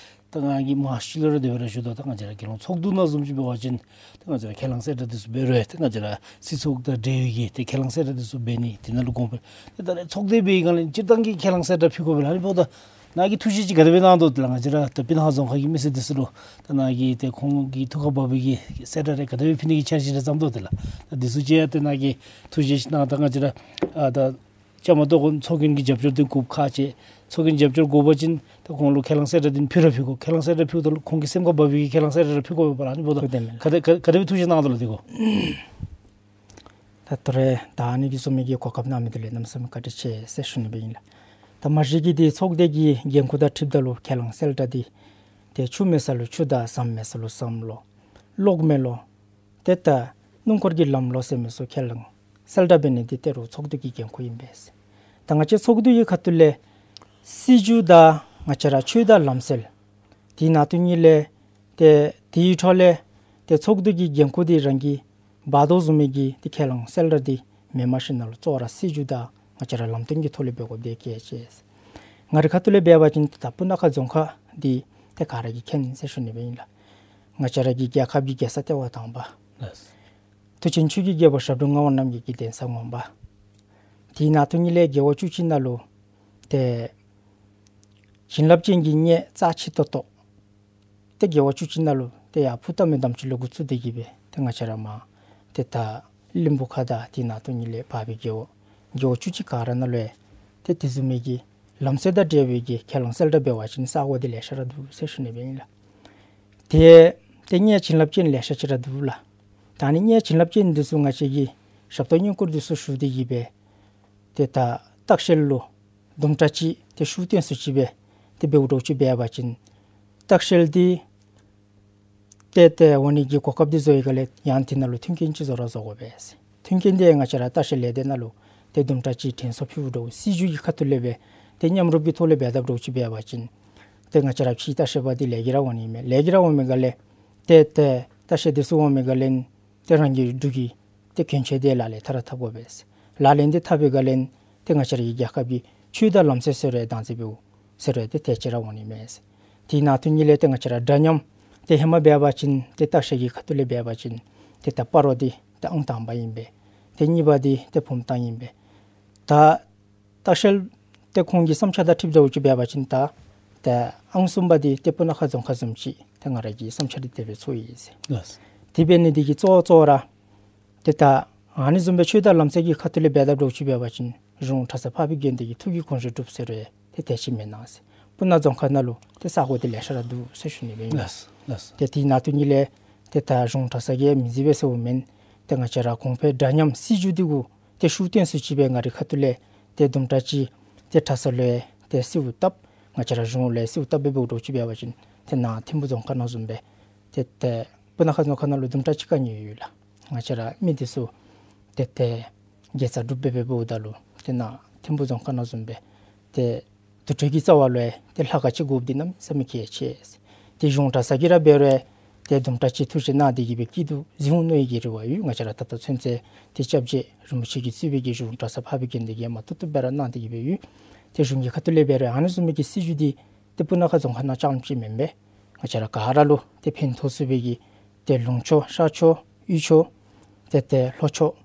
ད་ང་གིས་མ་ཤེས་ལོ་ར་དེ་སྦེ་ར་ཞུ་དོ། ད་ང་བཅས་ར་རྒྱལ་ཡོངས་ཚོགས་འདུ་ནང་བཟུམ་ཅིག་འབད་བ་ཅིན་ད་ང་བཅས་ར་ཁས་བླངས་གསལ་བསྒྲགས་འདི་ཚུ་འབད་རུང་ད་ང་བཅས་ར་སྲིད་ཚོགས་དང་འབྲེལ་བའི་གི་ཏེ་ཁས་བླངས་གསལ་བསྒྲགས་འདི་ཚུ་འབད་ནི་དེ་ནང་ལུ་དགོངས་པ། ཏེ་ད་རེས་ཚོགས་སྡེ་འབད་བའི་སྒང་ལས་སྤྱིར་བཏང་གི་ཁས་བླངས་གསལ་བསྒྲགས་ཕུལ་དགོ་པས་ལགས། ཨ་ནི་འབདཝ་ད་ནཱ་གིས་ཐུགས་བཞེད་ཅིག་ག་དེ་སྦེ་གནང་དོ་དེ་ལགས། ང་བཅས་ར་ད་སྤུ་ན་ཁ་རྫོང་ཁག་གི་མི་སེར་འདི་ཚུ་ལུ་ད་ནཱ་གིས་ཏེ་ཁོང་གི་ཐུགས་ཁར་བབས་པའི་གི་གསལ་བསྒྲགས་རེ་ག་དེ་སྦེ་ཕུལ་ནི་གི་འཆར་གཞི་རེ་བརྩམ་དོ་དེ་ལགས། ད་འདི་ཚུ་ཅིག་ཡང་ཏེ་ནཱ་གིས་ཐུགས་བཞེད་ཅིག་གནང་། ད་ང་བཅས་ར་ཨ་ད་བཅའ་མར་གཏོགས་ཚོགས་རྒྱན་གྱི་རྒྱབ་སྐྱོར་འདི་དགོཔ་ཁག་ཆེ། ཚོགས་རྒྱན་རྒྱབ་སྐྱོར་དགོ་པ་ཅིན་ད་ཁོང་ལུ་ཁས་བླངས་གསལ་བསྒྲགས་འདི་ཕུལ་ར་ཕུལ་དགོ། ཁས་བླངས་གསལ་བསྒྲགས་ཕུལཝ་ད་ལུ་ཁོང་གི་སེམས་ཁར་བབས་པའི་གི་ཁས་བླངས་གསལ་བསྒྲགས་ར་ཕུལ་དགོ་པས་ལགས། ཨ་ནི་འབདཝ་ད་ཐུགས་བདེན་ལགས། ག་དེ་ག་ག་དེ་སྦེ་ཐུགས་བཞེད་གནང་དོ་ལགས་དེ་གུ། ད་ད་རེས་ད་ཨ་ནི་གི་བཟུམ་མའི་གི་གོ་སྐབས་གནང་མི་འདི་ལུ་གནམ་མེད་ས་མེད་བཀའ་དྲིན་ཆེ་ཟེར་ཞུ་ནི་སྦེ་ཨིན་ལགས། ད་མ་གཞི་གི་འདི་ཚོགས་སྡེ་གི་འགན་ཁུར་དང་འཁྲིལཝ་ད་ལུ་ཁས་བླངས་གསལ་བསྒྲགས་འདི་ཏེ་ཆུ་མེད་ས་ལུ་ཆུ་དང་ཟམ་མེད་ས་ལུ་ཟམ་ལོ། གློག་མེ་ལོ། ཏེ་ད་སྣུམ་འཁོར་གྱི་ལམ་ལོ་ཟེར་མི་ཚུ་ཁས་བླངས་གསལ་བསྒྲགས་འབད་ནི་འདི་ཏེ་རུང་ཚོགས་འདུ་གི་འགན་ཁུར་ཨིན་པས། ད་ང་བཅས་ཚོགས་འདུ་གི་ཁ་ཐུག་ལས་སྲིད་བྱུས་དང་ང་བཅས་ར་ཆོས་དང་ལམ་སྲོལ་དེ་ནང་དོན་གཉིས་ལས་ཏེ་དེའི་འཕྲོ་ལས་ཏེ་ཚོགས་འདུ་གི་འགན་ཁུར་འདི་རང་གིས་འབག་དོ་བཟུམ་མའི་གི་ཏེ་ཁས་བླངས་གསལ་བསྒྲགས་འདི་མེནམ་ཞིནམ་ལས་གཙོ་བོ་ར་སྲིད་བྱུས་དང་ང་བཅས་ར་ལམ་སྟོན་གྱི་ཐོག་ལས་འབད་དགོཔ་འདི་གལ་ཆེ། ང་རའི་ཁ་ཐུག་ལས་འབད་བ་ཅིན་ད་སྤུ་ན་ཁ་རྫོང་ཁག་འདི་ཏེ་ག་ར་གིས་མཁྱེན་ཟེར་ཞུ་ནི་སྦེ་ཨིན་ལགས། ང་བཅས་ར་གི་རྒྱལ་ཁབ་ཀྱི་རྒྱལ་ས་ལྟེ་བ་དང་པ། ལགས། མཐུ་ཆེན་ཆོས་ཀྱི་རྒྱལ་པོ་ཞབས་དྲུང་ངག་དབང་རྣམ་རྒྱལ་གྱི་གདན་ས་ངོ་མ། དེ་ནང་དོན་གཉིས་ལས་རྒེད་འོག་བཅུ་གཅིག་ནང་ལུ་ཏེ་བྱིན་རླབས་ཅན་གྱི་གནས་རྩ་ཆེ་ཏོག་ཏོ། ཏེ་རྒེད་འོག་བཅུ་གཅིག་ནང་ལུ་ཏེ་ཡར་ཕུ་བཏབ་མི་དང་པ་ཅིག་ལས་འགོ་བཙུགས་ཏེ་གིས་སྦེ་ཏེ་ང་བཅས་ར་མར་ཏེ་ད་གླིང་བུ་ཁ་དང་དེ་ནང་དོན་གཉིས་ལས་བར་པའི་རྒེད་འོག་རྒེད་འོག་བཅུ་གཅིག་ག་ར་ནང་ལུ་ཡང་ཏེ་དེ་བཟུམ་མའི་གི་ལམ་སྲོལ་དང་འབྲེལ་བའི་གི་ཁས་བླངས་གསལ་བསྒྲགས་འབད་བ་ཅིན་ས་གོ་འདི་ལེ་ཤ་ར་འདུག་ཟེར་ཞུ་ནི་སྦེ་ཨིན་ལགས། ཏེ་ཏེ་གནས་བྱིན་རླབས་ཅན་ལེ་ཤ་ཅིག་ར་འདུག་ལགས། ད་ཨ་ནི་གནས་བྱིན་རླབས་ཅན་འདི་ཚུ་ང་བཅས་ཀྱིས་ཞབས་ཏོག་བསྙེན་བཀུར་འདི་ཚུ་ཞུ་སྟེ་གིས་སྦེ་ཏེ་ད་ལྟག་ཤལ་ལུ་དུམ་གྲ་ཅིག་ཏེ་ཤུགས་བཏོན་སུ་ཅིག་སྦེ་ཏེ་འབདཝ་འདྲཝ་ཅིག་འབད་བ་ཅིན་ལྟག་ཤལ་འདི་ཏེ་ཏེ་འོང་ནི་གི་གོ་སྐབས་འདི་བཟོ་བའི་སྒང་ལས་ཡང་དེ་ནང་ལུ་མཐུན་རྐྱེན་ཅིག་བཟོ་ར་བཟོ་དགོ་པས། མཐུན་རྐྱེན་འདི་ང་བཅས་ར་ལྟ་བཤལ་ལས་སྡེ་ནང་ལུ་ཏེ་དུམ་གྲ་ཅིག་དྲན་གསོ་ཕུལཝ་འདྲཝ་སྲིད་བྱུས་ཀྱི་ཁ་ཐུག་ལས་སྦེ་ཏེ་མཉམ་རུབ་ཀྱི་ཐོག་ལས་འབད་དཔ་འདྲཝ་ཅིག་འབད་བ་ཅིན་ཏེ་ང་བཅས་ར་ཕྱིའི་ལྟ་བཤལ་པ་འདི་ལེགས་ཀྱི་ར་འོང་ནི་མས། ལེགས་ཀྱི་ར་འོང་མི་སྒང་ལས་ཏེ་ཏེ་ལྟ་བཤལ་འདི་ཚུ་འོང་མི་སྒང་ལས་ཏེ་རང་གི་འབྲུག་གི་ཏེ་གྱོན་ཆས་འདི་ལག་ལེན་འཐབ་ར་འཐབ་དགོ་པས། ལག་ལེན་འདི་འཐབ་པའི་སྒང་ལས་ཏེ་ང་བཅས་ར་གི་རྒྱལ་ཁབ་ཀྱི་ཆོས་དང་ལམ་སྲོལ་ཟེར་རུང་བདག་འཛིན་འབདཝ་ཟེར་རུང་ཏེ་དེ་ཅིག་ར་འོང་ནི་མས། དེ་ནང་དོན་གཉིས་ལས་ཏེ་ང་བཅས་ར་འདྲ་མཉམ་ཏེ་ཧེ་མ་འབད་བ་ཅིན་ཏེ་ལྟ་བཤལ་གྱི་ཁ་ཐུག་ལས་འབད་བ་ཅིན་ཏེ་ད་སྤ་རོ་འདི་ཏེ་ཨང་དང་པ་ཨིན་པས། ཏེ་གཉིས་པ་འདི་ཏེ་བུམ་ཐང་ཨིན་པས། ད་ལྟ་བཤལ་ཏེ་ཁོང་གི་བསམ་འཆར་དང་འཁྲིལཝ་འདྲཝ་ཅིག་འབད་བ་ཅིན་ད་ཏེ་ཨང་གསུམ་པ་འདི་ཏེ་སྤུ་ན་ཁ་རྫོང་ཁག་བཟུམ་ཅིག་ཏེ་ང་ར་གི་བསམ་འཆར་འདི་དེ་སྦེ་ཚོར་ཡི་ཟེར། ལགས། དེ་འབད་ནི་འདི་གིས་གཙོ་བོ་གཙོ་བོ་ར་ཏེ་ད་ཨ་ནི་བཟུམ་སྦེ་ཆོས་དང་ལམ་སྲོལ་གྱི་ཁ་ཐུག་ལས་འབད་དཔ་འདྲཝ་ཅིག་འབད་བ་ཅིན་རི་བོང་གྲྭ་ཚང་འཕགས་པའི་དགེ་འདུན་གྱི་ཐུགས་ཀྱི་དགོངས་བཞེད་འགྲུབ་ཟེར་རུང་ ཏེ་དེ་ཅིག་མེན་ན་ཟེར། སྤུ་ན་རྫོང་ཁག་ནང་ལུ་ཏེ་ས་གོ་འདི་ལེ་ཤ་ར་འདུག་ཟེར་ཞུ་ནི་སྦེ་ཨིན། ལགས་ལགས། ཏེ་དེ་ནང་དོན་གྱི་ལས་ཏེ་ད་གཞུང་གྲྭ་ཚང་གིས་མི་མཛད་པས་ཟེརཝ་མེན། ཏེ་ང་བཅས་ར་གོང་འཕེལ་འདྲ་མཉམ་སྲིད་བྱུས་འདི་གུ་ཏེ་ཤུགས་བཏོན་ས་ཅིག་སྦེ་ང་རའི་ཁ་ཐུག་ལས་ཏེ་དུམ་གྲ་ཅིག་ཏེ་གྲྭ་ཚང་ལུ་ཏེ་གསོལཝ་བཏབ། ང་བཅས་ར་གཞུང་ལས་གསོལཝ་བཏབ་སྦེ་འབདཝ་འདྲཝ་ཅིག་འབད་བ་ཅིན་ཏེ་ནཱ་ཐིམ་ཕུག་རྫོང་ཁག་ནང་བཟུམ་སྦེ་ཏེ་ཏེ་སྤུ་ན་ཁ་རྫོང་ཁག་ནང་ལུ་དུམ་གྲ་ཅིག་དཀའ་ངལ་ཡོད་ལགས། ང་བཅས་ར་མི་འདི་ཚུ་ཏེ་ཏེ་དགེ་རྩ་སྒྲུབ་སྦེ་འབདཝ་ད་ལུ་ཏེ་ནཱ་ཐིམ་ཕུག་རྫོང་ཁག་ནང་བཟུམ་སྦེ་ཏེ་དུར་ཁྲོད་ཀྱི་རྩ་བ་ལུ་ཡང་ཏེ་ལྷ་ཁང་ཅིག་དགོཔ་འདི་གནམ་མེད་ས་མེད་གལ་ཆེ། ཏེ་གཞུང་གྲྭ་ཚང་གིས་ར་འབད་རུང་ཏེ་དུམ་གྲ་ཅིག་ཐུགས་རྗེ་གནང་སྟེ་གིས་སྦེ་སྐྱིད་སྡུག་གཟིགས་འོང་མནོ་བའི་གི་རེ་བ་ཡོད། ང་བཅས་ར་ད་ལྟོ་ཚུན་ཚོད་ཏེ་སྐྱབས་རྗེ་རིན་པོ་ཆེ་གིས་གཙོས་པའི་གི་གཞུང་གྲྭ་ཚང་ཕར་སྦེ་གི་འདི་གིས་མ་ཏོག་ཏོ་སྦེ་ར་གནང་སྟེ་གིས་སྦེ་ཡོད། ཏེ་གཞུང་གི་ཁ་ཐུག་ལས་འབད་རུང་ཨ་ནི་བཟུམ་མའི་གི་སྲིད་བྱུས་འདི་ཏེ་སྤུ་ན་ཁ་རྫོང་ཁག་ནང་རྐྱངམ་ཅིག་མེན་པས། ང་བཅས་ར་ག་ར་ལུ་ཏེ་ཕན་ཐོགས་ཚུགས་པའི་གི་ཏེ་ལུང་ཕྱོགས་ཤར་ཕྱོགས་དབུས་ཕྱོགས་ཏེ་ཏེ་ལྷོ་ཕྱོགས་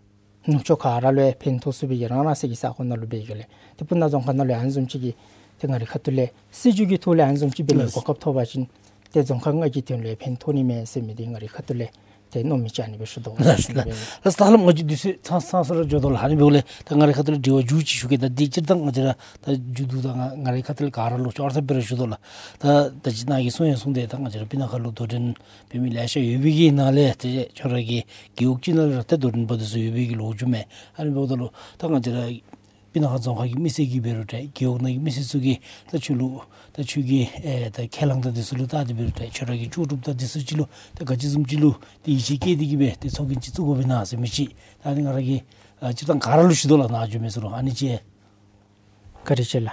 ནུབ་ཕྱོགས་ག་ར་ལུ་ཡང་ཕན་ཐོགས་ཚུགས་པའི་གི་རང་རང་སོའི་གི་ས་གོ་ནང་ལུ་འབད་གི་ལས་ཏེ་སྤུ་ན་རྫོང་ཁག་ནང་ལུ་ཡང་ཨ་ནི་བཟུམ་ཅིག་གི་ཏེ་ང་རའི་ཁ་ཐུག་ལས་སྲིད་བྱུས་ཀྱི་ཐོག་ལས་ཨ་ནི་བཟུམ་ཅིག་འབད་ནི་ལགས། གོ་སྐབས་ཐོབ་པ་ཅིན་ཏེ་རྫོང་ཁག་ལྔ་གི་དོན་ལུ་ཡང་ཕན་ཐོགས་ནི་མས་ཟེར་མི་འདི་ང་རའི་ཁ་ཐུག་ལས་ཏེ་མནོ་མི་ཅིག་ཨ་ནི་སྦེ་ཞུ་དོ་ཟེར་ཞུ་ནི་སྦེ་ཨིན། ལགས་ལགས། ད་ལམ་ང་བཅས་དུས་ཚོད་ཚང་ཚང་སུ་ར་འགྱོ་དོ་ལགས། ཨ་ནི་འབདཝ་ལས་ད་ང་རའི་ཁ་ཐུག་ལས་དྲི་བ་མཇུག་ཅིག་ཞུ་གེ། ད་འདི་སྤྱིར་བཏང་ང་བཅས་ར་ད་མཇུག་བསྡུ་ད་ང་ང་རའི་ཁ་ཐུག་ལས་ག་ར་ལུ་ཅོག་ར་ཐབས་སྦེ་ར་ཞུ་དོ་ལགས། ད་ད་ཅི་ནཱ་གིས་གསུངས་ཡང་གསུངས་ཏེ་ད་ང་བཅས་ར་སྤུ་ན་ཁ་ལུ་དོ་འགྲན་འབད་མི་ལེ་ཤ་ཡོད་པའི་གི་ནང་ལས་ཏེ་ཁྱོད་ར་གི་རྒེད་འོག་ཅིག་ནང་ལས་ར་ཏེ་དོ་འགྲན་འབད་དེ་ཚུ་ཡོད་པའི་གི་ལོ་རྒྱུས་མས། ཨ་ནི་འབདཝ་ད་ལུ་ད་ང་བཅས་ར་སྤུ་ན་ཁ་རྫོང་ཁག་གི་མི་སེར་གྱིས་འབད་རུང་ཏེ་རྒེད་འོག་ནང་གི་མི་སེར་ཚུ་གིས་ད་ཁྱོད་ལུ་ད་ཁྱོད་ཀྱི་ཨེ་ད་ཁས་བླངས་དང་དེ་ཚུ་ལུ་བལྟ་སྟེ་འབད་རུང་ཏེ་ཁྱོད་ར་གི་ལྕོགས་གྲུབ་དང་དེ་ཚུ་ཅིག་ལུ་ད་ག་ཅི་བཟུམ་ཅིག་ལུ་ཏེ་ཡིད་ཆེས་བསྐྱེད་དེ་གིས་སྦེ་ཏེ་ཚོགས་རྒྱན་ཅིག་བཙུགས་དགོ་པས་ན་ཟེར་མི་ཅིག་ད་ཨ་ནི་ང་ར་གིས་ཨ་སྤྱིར་བཏང་ག་ར་ལུ་ཞུ་དོ་ལགས། ནཱ་འགྱོ་མི་ཚུ་ལུ་ཨ་ནི་ཅིག་བཀའ་དྲིན་ཆེ་ལགས།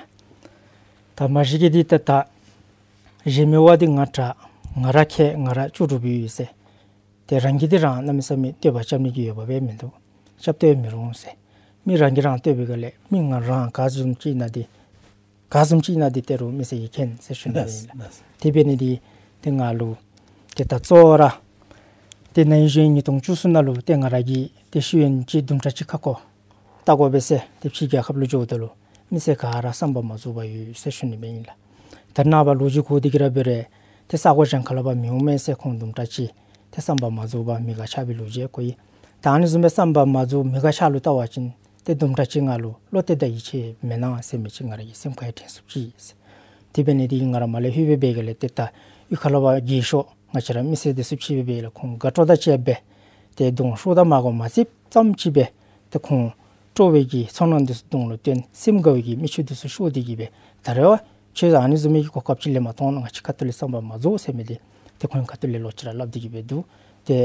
ད་མ་གཞི་གི་འདི་ད་ད་གཞན་མི་དབང་འདི་ང་དྲག་ང་ར་མཁས་ང་ར་ལྕོགས་གྲུབ་ཡོད་ཟེར། ཏེ་རང་གིས་འདི་རང་གནམ་མེད་ས་མེད་བསྟོད་པ་རྐྱབ་ནི་གི་ཡོདཔ་སྦེ་མིན་འདུག། རྐྱབ་སྟེ་མི་རུང་ཟེར། མི་རང་གིས་རང་བསྟོད་པའི་སྒང་ལས་མི་ང་རང་ག་བཟུམ་ཅིག་ཨིན་ན་འདི་ག་བཟུམ་ཅིག་ཨིན་ན་འདི་ཏེ་རུང་མི་སེར་གྱིས་མཁྱེན་ཟེར་ཞུ་ནི་ཨིན་ལགས། ལགས། དེ་འབད་ནི་འདི་ཏེ་ང་ལུ་ཏེ་ད་གཙོ་བོ་ར་ཏེ་ན་ཧིང་གཞེས་ཉིས་སྟོང་བཅུ་གསུམ་ནང་ལུ་ཏེ་ང་ར་གིས་ཏེ་ཤེས་ཡོན་ཅིག་དུམ་གྲ་ཅིག་ཁ་སྐོང་བལྟ་དགོ་པས་ཟེར་ཏེ་ཕྱི་རྒྱལ་ཁབ་ལུ་འགྱོཝ་ད་ལུ་མི་སེར་ག་ར་བསམ་པ་མ་རྫོགས་པར་ཡོད་ཟེར་ཞུ་ནི་སྦེ་ཨིན་ལགས། ད་ནངས་པ་ལོ་རྒྱུས་གོ་སྟེ་གིས་ར་འབད་རུང་ཏེ་ས་གོ་གཞན་ཁ་ལས་ཕར་མི་འོང་མས་ཟེར་ཁོང་དུམ་གྲ་ཅིག་ཏེ་བསམ་པ་མ་རྫོགས་པར་མི་ཁ་ཤ་བའི་ལོ་རྒྱུས་གོ་ཡི། ད་ཨ་ནི་བཟུམ་སྦེ་བསམ་པ་མ་རྫོགས་མི་ཁ་ཤ་ལུ་བལྟ་བ་ཅིན་ཏེ་དུམ་གྲ་ཅིག་ང་ལུ་བློ་གཏད་དང་ཡིད་ཆེས་མེད་ན་ཟེར་མི་ཅིག་ང་ར་གི་སེམས་ཁར་ཡང་དྲན་ཚུགསཔ་ཅིག་ཨིན། དེ་འབད་ནི་འདི་གིས་ང་ར་མར་ལས་ལྷོད་སྦེ་འབད་ག་ལས་ཏེ་ད་གཡུས་ཁ་ལས་ཕར་རྒས་ཤོས་ང་བཅས་ར་མི་སེར་འདི་ཚུ་ཕྱད་སྦེ་འབད་ག་ལས་ཁོང་དགའ་སྤྲོ་དང་བཅས་སྦེ་ཏེ་གདོང་ཧྲོག་དང་མར་གོ་མ་བརྩིཝ་ཙམ་ཅིག་སྦེ་ཏེ་ཁོང་སྤྲོ་བའི་གི་ཚོར་སྣང་འདི་ཚུ་གདོང་ལུ་སྟོན། སེམས་དགའ་བའི་གི་མིག་ཆུ་འདི་ཚུ་ཤོར་ཏེ་གིས་སྦེ་ད་རེས་བ་ཁྱོད་ཨ་ནི་བཟུམ་མའི་གི་གོ་སྐབས་ཅིག་ལེན་མ་ཐོབ་ན་ང་བཅས་ཁ་ཐུག་ལས་བསམ་པ་མ་རྫོགས་ཟེར་མི་འདི་ཏེ་ཁོང་ཁ་ཐུག་ལས་ལོག་ཅི་ར་སླབ་སྟེ་གིས་སྦེ་འདུག། ཏེ་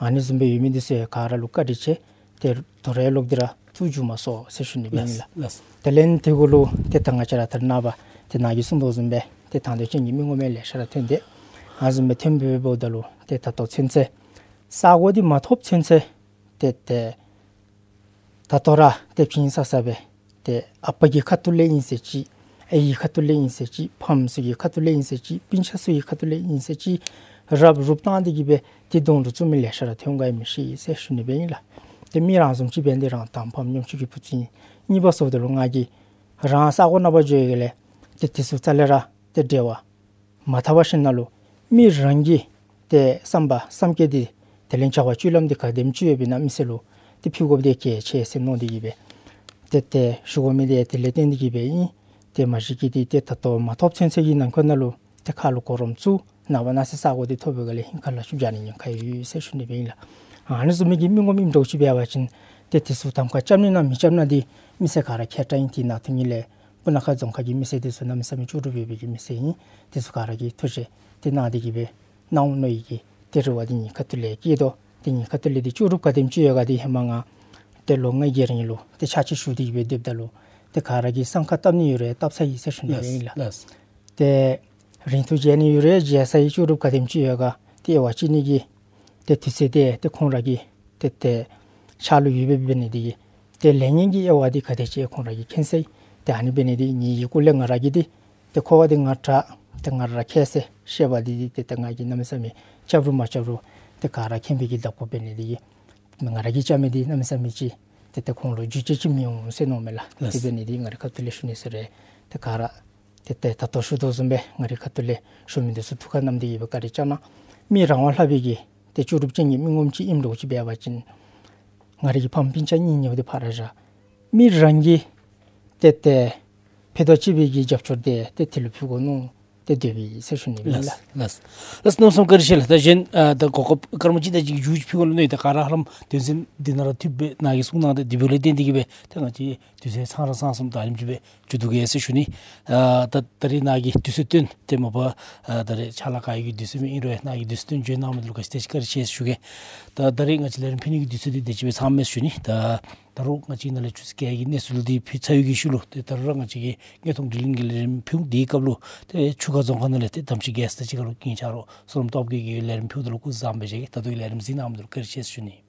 ཨ་ནི་བཟུམ་སྦེ་ཡོད་མི་འདི་ཚུ་ཡང་ག་ར་ལུ་བཀའ་དྲིན་ཆེ། ཏེ་དོ་རུང་ལོག་སྟེ་ར་ཐུགས་འགྱུར་མ་སོང་ཟེར་ཞུ་ནི་སྦེ་ཨིན་ལགས། ལགས། ལགས། དེ་ལས་དེ་གུ་ལུ་ཏེ་ད་ང་བཅས་ར་ད་རེས་ནངས་པ་ཏེ་ནཱ་གིས་གསུངས་དོ་བཟུམ་སྦེ་ཏེ་དང་འདོད་ཅན་གྱི་མི་ངོམ་ལེ་ཤ་ར་ཐོན་ཏེ་ཨ་ནི་བཟུམ་སྦེ་ཐོན་སྦེ་འབདཝ་ད་ལུ་ཏེ་ད་ལྟོ་ཚུན་ཚོད་ས་གོ་འདི་མ་ཐོབ་ཚུན་ཚོད་ཏེ་ཏེ་ད་ལྟོ་ར་ཏེ་ཕྱིན་ས་ས་སྦེ་ཏེ་ཨ་པ་གི་ཁ་ཐུག་ལས་ཨིན་ཟེར་ཅིག། ཨའི་གི་ཁ་ཐུག་ལས་ཨིན་ཟེར་ཅིག། ཕམ་ཚུ་གི་ཁ་ཐུག་ལས་ཨིན་ཟེར་ཅིག། སྤུན་ཆ་ཚུ་གི་ཁ་ཐུག་ལས་ཨིན་ཟེར་ཅིག། རབ་རུབ་བཏང་སྟེ་གིས་སྦེ་ཏེ་གདོང་ལུ་བཙུགས་མི་ལེ་ཤ་ར་ཐོན་ག་ཡང་མི་ཤེས་ཟེར་ཞུ་ནི་སྦེ་ཨིན་ལགས། ཏེ་མི་རང་བཟུམ་ཅིག་འབད་ནི་འདི་རང་དང་ཕམ་ཉམ་ཆུང་གི་བུ་ཚུ་ཨིན། གཉིས་པ་སོངམ་ད་ལུ་ང་གིས་རང་ས་གོ་ནང་ཕར་འགྱོ་ཡི་ག་ལས་ཏེ་དེ་ཚུ་རྩ་ལས་ར་ཏེ་འབྲེལ་བ་མ་འཐབ་པར་ཞིནམ་ལས་མི་རང་གི་ཏེ་བསམ་པ་བསམ་སྐྱེ་འདི་དེ་ལས་བྱ་བ་སྤྱོད་ལམ་འདི་ག་དེམ་ཅིག་ཡོདཔ་ཨིན་ན་མི་སེར་ལུ་ཏེ་ཕུལ་དགོཔ་འདི་གལ་ཆེ་ཟེར་མནོ་སྟེ་གིས་སྦེ་ཏེ་ཏེ་ཞུ་དགོ་མི་འདི་དེ་ལས་བརྟེན་ཏེ་གིས་སྦེ་ཨིན། ཏེ་མ་གཞི་གི་འདི་ཏེ་ད་ལྟོ་མ་ཐོབ་ཚུན་ཚོད་ཀྱི་ནང་འཁོད་ནང་ལུ་ཏེ་ཁ་ལུ་གོ་རིམ་བཙུགས། ནངས་པ་གནངས་ཚེ་ས་གོ་འདི་ཐོབ་པའི་སྒང་ལས་ཧིང་ཁ་ལ་ཤུགས་རྒྱག་ནི་ཉེན་ཁ་ཡོད་ཟེར་ཞུ་ནི་སྦེ་ཨིན་ལགས། ཨ་ནི་བཟུམ་མའི་གི་མི་ངོམ་ཨིནམ་འདྲཝ་ཅིག་འབད་བ་ཅིན་ཏེ་དེ་ཚུ་གདམ་ཁ་རྐྱབ་ནི་ན་མི་རྐྱབ་ནི་འདི་མི་སེར་ག་ར་མཁྱེན་དྲགས་ཨིན། ཏེ་ནཱ་ཐོན་ནི་ལས་སྤུ་ན་ཁ་རྫོང་ཁག་གི་མི་སེར་འདི་ཚུ་གནམ་མེད་ས་མེད་ལྕོགས་གྲུབ་ཡོད་པའི་གི་མི་སེར་ཨིན། དེ་ཚུ་ག་ར་གིས་ཐུགས་རྗེ་ཏེ་གནང་སྟེ་གིས་སྦེ་གནང་འོང་མནོ་བའི་གི་ཏེ་རེ་བ་འདི་ངེའི་ཁ་ཐུག་ལས་བསྐྱེད་དོ། ཏེ་ངེའི་ཁ་ཐུག་ལས་འདི་ལྕོགས་གྲུབ་ག་དེམ་ཅིག་ཡོད་ག་འདི་ཧེ་མ་ང་ཏེ་ལོ་ལྔའི་རྒྱུན་རིང་ལུ་ཏེ་ཕྱག་ཕྱིད་ཞུ་སྟེ་གིས་སྦེ་སྡོདཔ་ད་ལུ་ཏེ་ག་ར་གིས་སྲང་ཁར་བཏབ་ནི་ཡོད་རུང་བཏབ་ཚར་ཡི་ཟེར་ཞུ་ནི་སྦེ་ཨིན་ལགས། ལགས། ཏེ་རིང་ཐུང་བྱིན་ནི་ཡོད་རུང་བྱིན་ཚར་ཡི། ལྕོགས་གྲུབ་ག་དེམ་ཅིག་ཡོད་ག་ཏེ་དབྱེ་བ་དཔྱད་ནི་གི་ཏེ་དུས་ཚོད་འདི་ཏེ་ཁོང་ར་གི་ཏེ་ཏེ་ཕྱག་ལུ་ཡོདཔ་འབད་ནི་འདི་གིས་ཏེ་ལེགས་ཉེས་ཀྱི་དབྱེ་བ་འདི་ག་དེ་ཅིག་ཁོང་ར་གིས་མཁྱེན་ཚར་ཡི། ཏེ་ཨ་ནི་འབད་ནི་འདི་ངེའི་གི་སྐོར་ལས་ང་ར་གིས་འདི་ཏེ་ཁོ་བ་འདི་ང་དྲག་ཏེ་ང་ར་མཁས་ཟེར་བཤད་པ་འདི་འདི་ཏེ་ཏེ་ང་གིས་གནམ་མེད་ས་མེད་རྐྱབ་རུང་མ་རྐྱབ་རུང་ཏེ་ག་ར་མཁྱེན་པའི་གི་བདག་པོ་འབད་ནི་འདི་གིས་ང་ར་གིས་རྐྱབ་མི་འདི་གནམ་མེད་ས་མེད་ཅིག་ཏེ་ཏེ་ཁོང་ལུ་འགྱུར་བཅོས་ཅིག་མི་འོང་ཟེར་མནོཝ་མས་ལགས། ལགས། དེ་འབད་ནི་འདི་ང་རའི་ཁ་ཐུག་ལས་ཞུ་ནི་ཟེར་རུང་ཏེ་ག་ར་ཏེ་ཏེ་ད་ལྟོ་ཞུ་དོ་བཟུམ་སྦེ་ང་རའི་ཁ་ཐུག་ལས་ཞུ་མི་འདི་ཚུ་ཐུགས་ཁར་བསྣམས་ཏེ་གིས་སྦེ་བཀའ་དྲིན་བསྐྱང་གནང་། མི་རང་དབང་ལྷག་པའི་གི་ཏེ་ལྕོགས་གྲུབ་ཅན་གྱི་མི་ངོམ་ཅིག་ཨིནམ་འདྲཝ་ཅིག་འབད་བ་ཅིན་ང་རའི་གི་ཕམ་སྤུན་ཆ་གཉེན་ཉེཝ་འདི་ཕར་ར་བཞག། མི་རང་གི་ཏེ་ཏེ་ ཕྱི་ལོ་གཅིག་པའི་གི་རྒྱབ་སྐྱོར་དེ་ཏེ་དེ་ལུ་ཕུལ་དགོ་མནོ་སྟེ་སྡོད་པས་ཟེར་ཞུ་ནི་ཨིན་ལགས། ལགས། ལགས། གནམ་མེད་ས་མེད་བཀའ་དྲིན་ཆེ་ལགས། ད་གཞན་ཨ་ད་གོ་སྐབས་སྐར་མ་གཅིག་དེ་ཅིག་མཇུག་ཕུལ་དགོ་མནོ་ཡི། ད་ག་ར་ཧ་ལམ་དོན་ཚན་འདི་ནང་ར་འཐུས་སྦེ་ནཱ་གིས་གསུང་གནང་སྟེ་དེ་འབདཝ་ལས་བརྟེན་ཏེ་གིས་སྦེ་ད་ང་བཅས་དུས་ཚོད་ཚང་ར་ཚང་སོངམ་ད་ཨ་ནེམ་ཅིག་སྦེ་མཇུག་བསྡུ་གེ་ཟེར་ཞུ་ནི། ཨ་ད་ད་རིས་ནཱ་གིས་དུས་ཚོད་བཏོན་ཏེ་མ་པ་ཨ་ད་རིས་ཕྱག་ལཱ་ག་ཡོད་ཀྱི་དུས་ཚོད་མེད་ཨིན་རུང་ནཱ་གིས་དུས་ཚོད་བཏོན་བྱོན་གནང་མི་འདི་ལུ་ག་ཅི་དེ་ཅིག་བཀའ་དྲིན་ཆེ་ཟེར་ཞུ་གེ། ད་ད་རིས་ང་བཅས་ལས་རིམ་ཕུལ་ནི་གི་དུས་ཚོད་འདི་དེ་ཅིག་སྦེ་ཚངམ་མས་ཟེར་ཞུ་ནི། ད་ད་རུང་ང་བཅས་ནཱ་ལས་ཆུ་ཚོད་བརྒྱད་ཀྱི་གནས་ཚུལ་འདི་ཕུལ་ཚར་ཡོད་ཀྱི་ཤུལ་ལུ་ཏེ་ད་རུང་ར་ང་བཅས་ཀྱི་དངོས་མཐོང་དྲི་ལན་གྱི་ལས་རིམ་ཕུལ་འོང་། དེའི་སྐབས་ལུ་ཏེ་ཆུ་ཁ་རྫོང་ཁག་ནང་ལས་ཏེ་དམ་ཆོས་རྒྱལ་མཚན་དང་གཅིག་ཁར་ལུ་ཀུན་ཆ་རོགས་བསོད་ནམས་སྟོབས་རྒྱས་ཀྱིས་ལས་རིམ་ཕུལཝ་ད་ལུ་སྐུ་གཟུགས་བཟང་པོ་བཞེས་ཀྱི། ད་ལྟོ་གི་ལས་རིམ་གཟིགས་གནང་མི་འདི་ལུ་བཀའ་དྲིན་ཆེ་ཟེར་ཞུ་ནི།